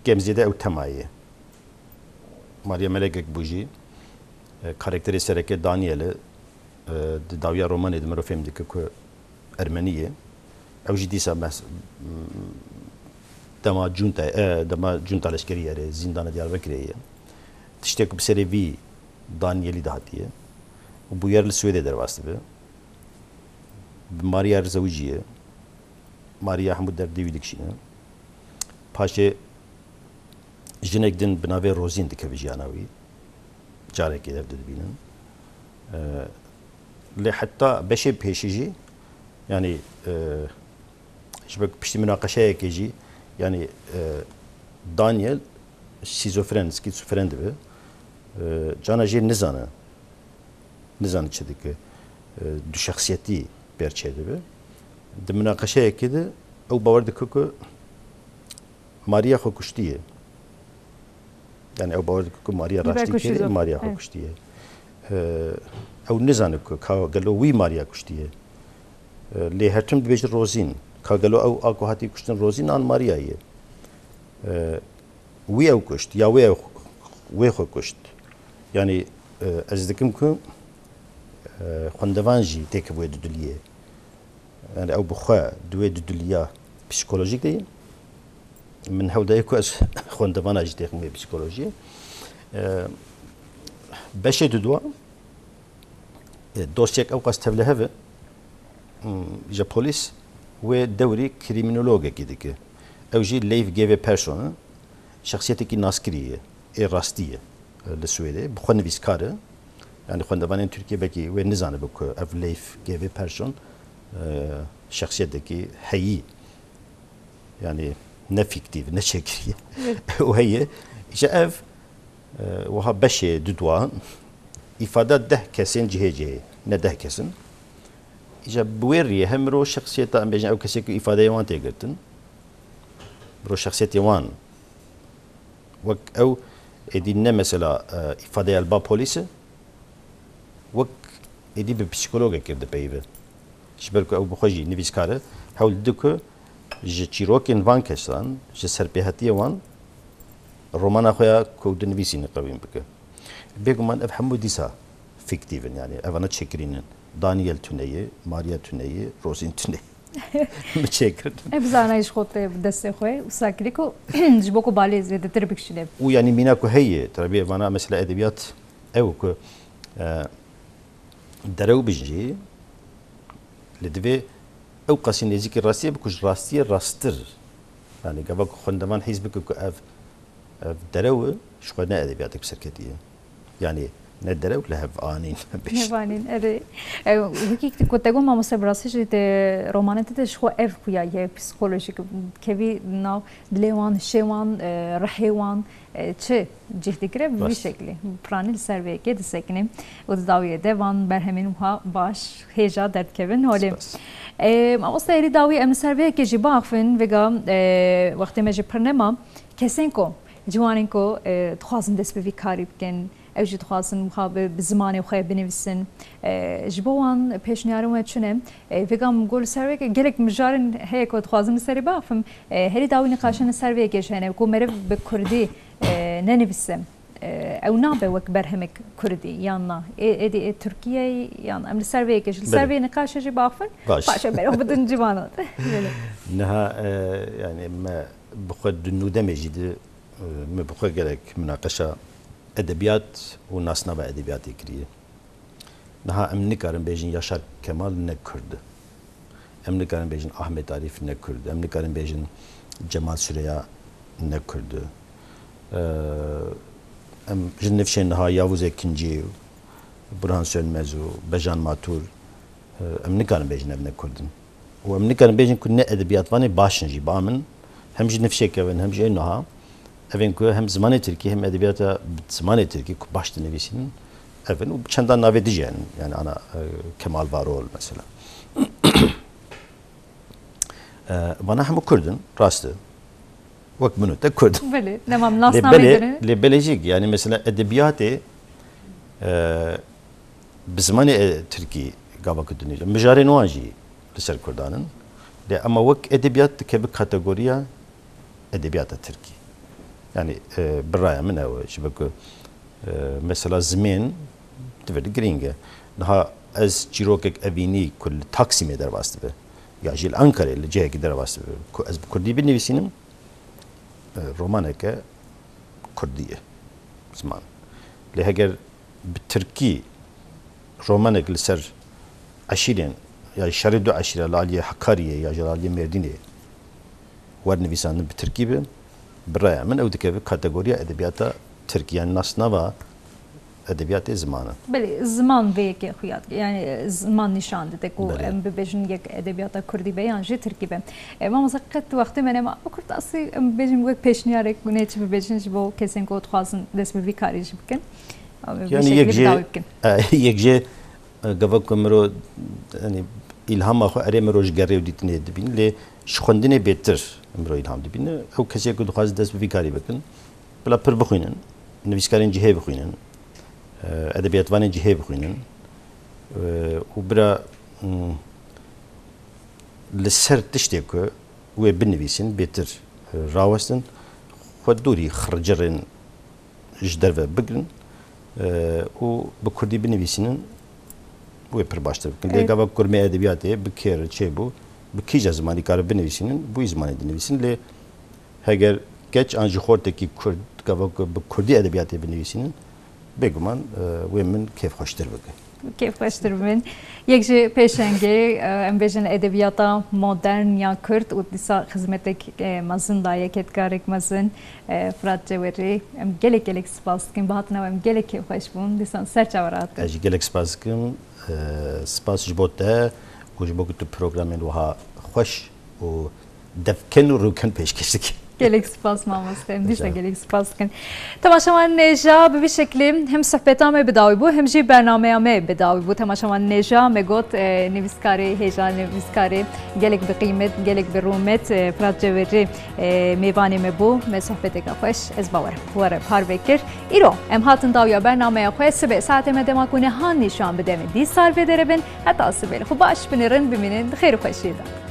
kêm zêde ew tema ye. Mariya Melekek bû jî, e, karakterê sereke Daniel e, e, di dawiya romanê de mirov fêm dike ku Ermenî ye. Ew jî dîsa mes-, dema cunta, e, dema cunta leşkerî erê zîndana Diyarbekirê ye. Tiştê ku bi serê vî Danielî de hatiye û bûyer li Swêdê derbas dibe. Bi Mariya re zewiciye. Mariya hemû derdê wî dikişîne. Paşê jinek din bi navê Rozîn dikeve jiyana wî. Carekê ev dibînin. Ee, lê heta beşê pêşî jî, yanî, e, ji ber ku piştî munaqeşeyekê jî, yanî, e, Daniel şîzofren, skîzofren dibe. E, cana jê nizane. Nizane çi dike. E, du şexsiyetî pêr çêdibe. Di munaqeşeyekê de ew bawer dike ku Mariya xwe kuştiye. Yani ew bawer dike ku Mariya Li ber rastî ku kiriye, şîzo-, Mariya xwe evet. kuştiye. E, ew nizane ku ka gelo wî Mariya kuştiye. E, lê her tim dibêje Rozîn. Ka gelo ew a ku hatî kuştin Rozîn an Mariya ye. E, Wî ew kuşt, ya wê ew, wê xwe kuşt. Yanî, e, ez dikim ku, e, xwendevan jî têkevûye dudiliyê. Yani ew bi xwe di wê duduliya psîkolojîk de ye. Min hewl daye ku ez xwendevana jî têxim wê psîkolojiyê. E, beşê dudwa, E, dosyek ewqas tevlihev e, hmm, ji polîs wê dewrî krîmînologekî dike. Ew jî Leif G W Persson e, şexsiyetekî naskirî ye, ê rastî ye, e, li Swêdê. Bi xwe nivîskar e. Yani xwendevanên Tirkiyê belkî wê nizanibe ku ev Leif G W Persson, e, şexsiyetekî heyî, yani ne fîktîf, ne çêkirî. Evet. Û heye, îşte ev, e, wiha beşê dudwa, îfada deh kesên cihê cihê, ne deh kes in. Îşte bi wê riyê hem mirov şexsiyeta, em bêjin ew kesê ku îfadeyê wan tê girtin, mirov şexsiyetê wan wek ew êdî ne mesela, e, îfadeya li ba polîs e, wek êdî bi psîkologekê dipeyive. Ji ber ku ew bi xwe jî nivîskar e, hewl dide ku ji çîrokên van kesan, ji serpêhatiyê wan, romana xwe ya ku ew dinivîsîne qewîn bike. Bêguman ev hemû dîsa fîktîf in, yani evana çêkirîn in. Daniel tune ye, Maria tune ye, Rozîn tune ye. Min çêkir. Ev zanayîş xwe te bi destê xwe wisa kirî ku ji bo ku balê zêdetir bikişîne. Û yanî mîna ku heye, tabii vana mesela edebiyat ew ku, e, derew bin jî, lê divê ew qasî nêzîkî rastiyê bi ku ji rastiyê rasttir. Yani gava ku xwendevan hîs bike ku ev, ev derew e, ji xwe ne edebiyatek bi serketî ye. Yani ne derew li hev anîn. Hev anîn, erê. E, wekî ku te got mamoste, bi rastî jî di romanê te de ji xwe ev xuya ye psîkolojîk, kevî nav dilê wan, hişê wan, e, rihê wan, e, çi cih digire, bi vî Rast. şeklî piranî li ser vê yekê disekine û di dawiyê de van berhemên wiha baş hêja derdikevin holê. Spas. E, mamoste, herî dawî em li ser vê yekê jî biaxivin, vêga, e, wextê me jî pir nema. Kesên ku, ciwanên ku, e, dixwazin dest bi vî karî bikin, ew jî dixwazin wiha bi, bi zimanê xwe binivîsin. E, ji bo wan pêşniyarên we çi ne? E, vêga min got li ser vê yekê gelek mijarên heye ku dixwazim li serê biaxivim. E, herî dawî nîqaşên li ser vê yekê jî hene ku meriv bi kurdî, e, nenivîse. E, ew nabe wek berhemek kurdî yan na? Ê, êdî ê Tirkiyeyê yan em li ser vê yekê jî, li ser Belê. vê nîqaşê jî biaxivin, Baş. paşê berê bidin ciwanan. Belê. Niha, e, yani me bi xwe di nû demê jî di, e, me bi xwe gelek munaqeşa edebiyat û nasnava edebiyatê kiriye. Niha em nikarin bêjin Yaşar Kemal ne Kurd e. Em nikarin bêjin Ahmet Arif ne Kurd e. Em nikarin bêjin Cemal Süreya ne Kurd e. Ee, em ji nifşên niha Yavuz Ekinci, Burhan Sönmez û Bejan Matur, e, em nikarin bêjin ev ne Kurd in. Û em nikarin bêjin ku ne edebiyatvanê baş in jî. Ba min hem ji nifşê kevin hem jî ên niha evên ku hem zimanê tirkî hem edebiyata bi zimanê tirkî ku baş dinivîsînin, ev in û bi çendan navê dijî hene. Yani ana, e, Kemal Varol mesela. E, vana hemû Kurd in, rast e. Wek min û te Kurd in. Belê, nema min nasnamê dene. Lê belê jî, yani mesela edebiyatê, e, bi zimanê, e, tirkî gava ku dinêre. Mijarên wan jî li ser Kurdan in. Lê ema wek edebiyat dikeve kategoriya edebiyata tirkî. Yani, e, bi raya min ew e. Ji ber ku, e, mesela zimên di vir de girîng e. Niha ez çîrokek evînî ku li Taksimê derbas dibe, ya jî li Ankarê li cihekî derbas dibe, ku ez bi kurdî binivîsînim, e, romaneke kurdî ye ziman. Lê heger bi tirkî romanek li ser eşîrên, ya şerê du eşîra li aliyê Hekariyê ya jî li aliyê Mêrdînê wernivîsandin bi tirkî be, bi raya min ew dikeve kategoriya edebiyata tirkî, yani nasnava edebiyatê ziman e. Belê, ziman vê yekê xuya dike, yani ziman nîşan dide ku Belê. em bibêjin yek edebiyata kurdî be yan jî tirkî be. E, mamosta, qet wextê me nema, bi kurtasî em bibêjin wek pêşniyarek, ku ne çi bibêjin ji bo kesên ku dixwazin dest bi vî karî jî bikin. Em bi vî Yani şeklî yek jê, bi dawî bikin. e, yek jê, e, gava ku miro, yani îlhama xwe erê miro ji gerê û dîtinê dibîn, lê ji xwendinê bêtir miro îlham dibîne. Ew kesê ku dixwaze dest bi vî karî bikin, bila pir bixwînin, nivîskarên cihê bixwînin, e, edebiyatvanên cihê bixwînin, e, û bira, mm, li ser tiştê ku wê binivîsin, bêtir, e, rawestin, xwe dûrî xircirên ji derve bigirin, e, û bi kurdî binivîsînin, wê pir baştir bikin. Lê Evet. gava kurmê edebiyatê bi kê re çêbû, bi kîja zimanî kare binivîsînin, bi wî zimanê dinivîsin. Lê heger keç an jî xortekî kurd, gava ku bi kurdî edebiyatê binivîsînin, bêguman, e, wê min kêfxweştir bike. Kêfxweştir bin. Yek ji pêşengê, e, em bêjin edebiyata modern ya kurd û dîsa xizmetek, e, mezin daye, kedkarek mezin, e, Firat Cewerî. Em gelek gelek spas dikin. Bi hatina we em gelek kêfxweş bûn. Dîsa ser çavan hatin. Ez jî gelek spas dikim. E, spas ji bo te û ji bo ku tu programên wiha xweş û devken û rûken pêşkêş dike. Gelek spas mamoste. Em dîsa Rica. gelek spas dikin. Temaşevanên hêja, bi vî şeklî hem sohbeta me bi dawî bû, hem jî bernameya me bi dawî bû. Temaşevanên hêja, me got, e, nivîskarê hêja, nivîskarê gelek bi qîmet, gelek bi rûmet, e, Firat Cewerî, e, mêvanê me bû. Me sohbeteke xweş, ez bawerim, we re parve kir. Îro em hatin dawiya bernameya xwe, sibê saetê me dema ku niha nîşan bide me dîsa li vê derê bin. Heta sibê li xwe baş bin, rind bimînin, di xêr û xweşiyê de.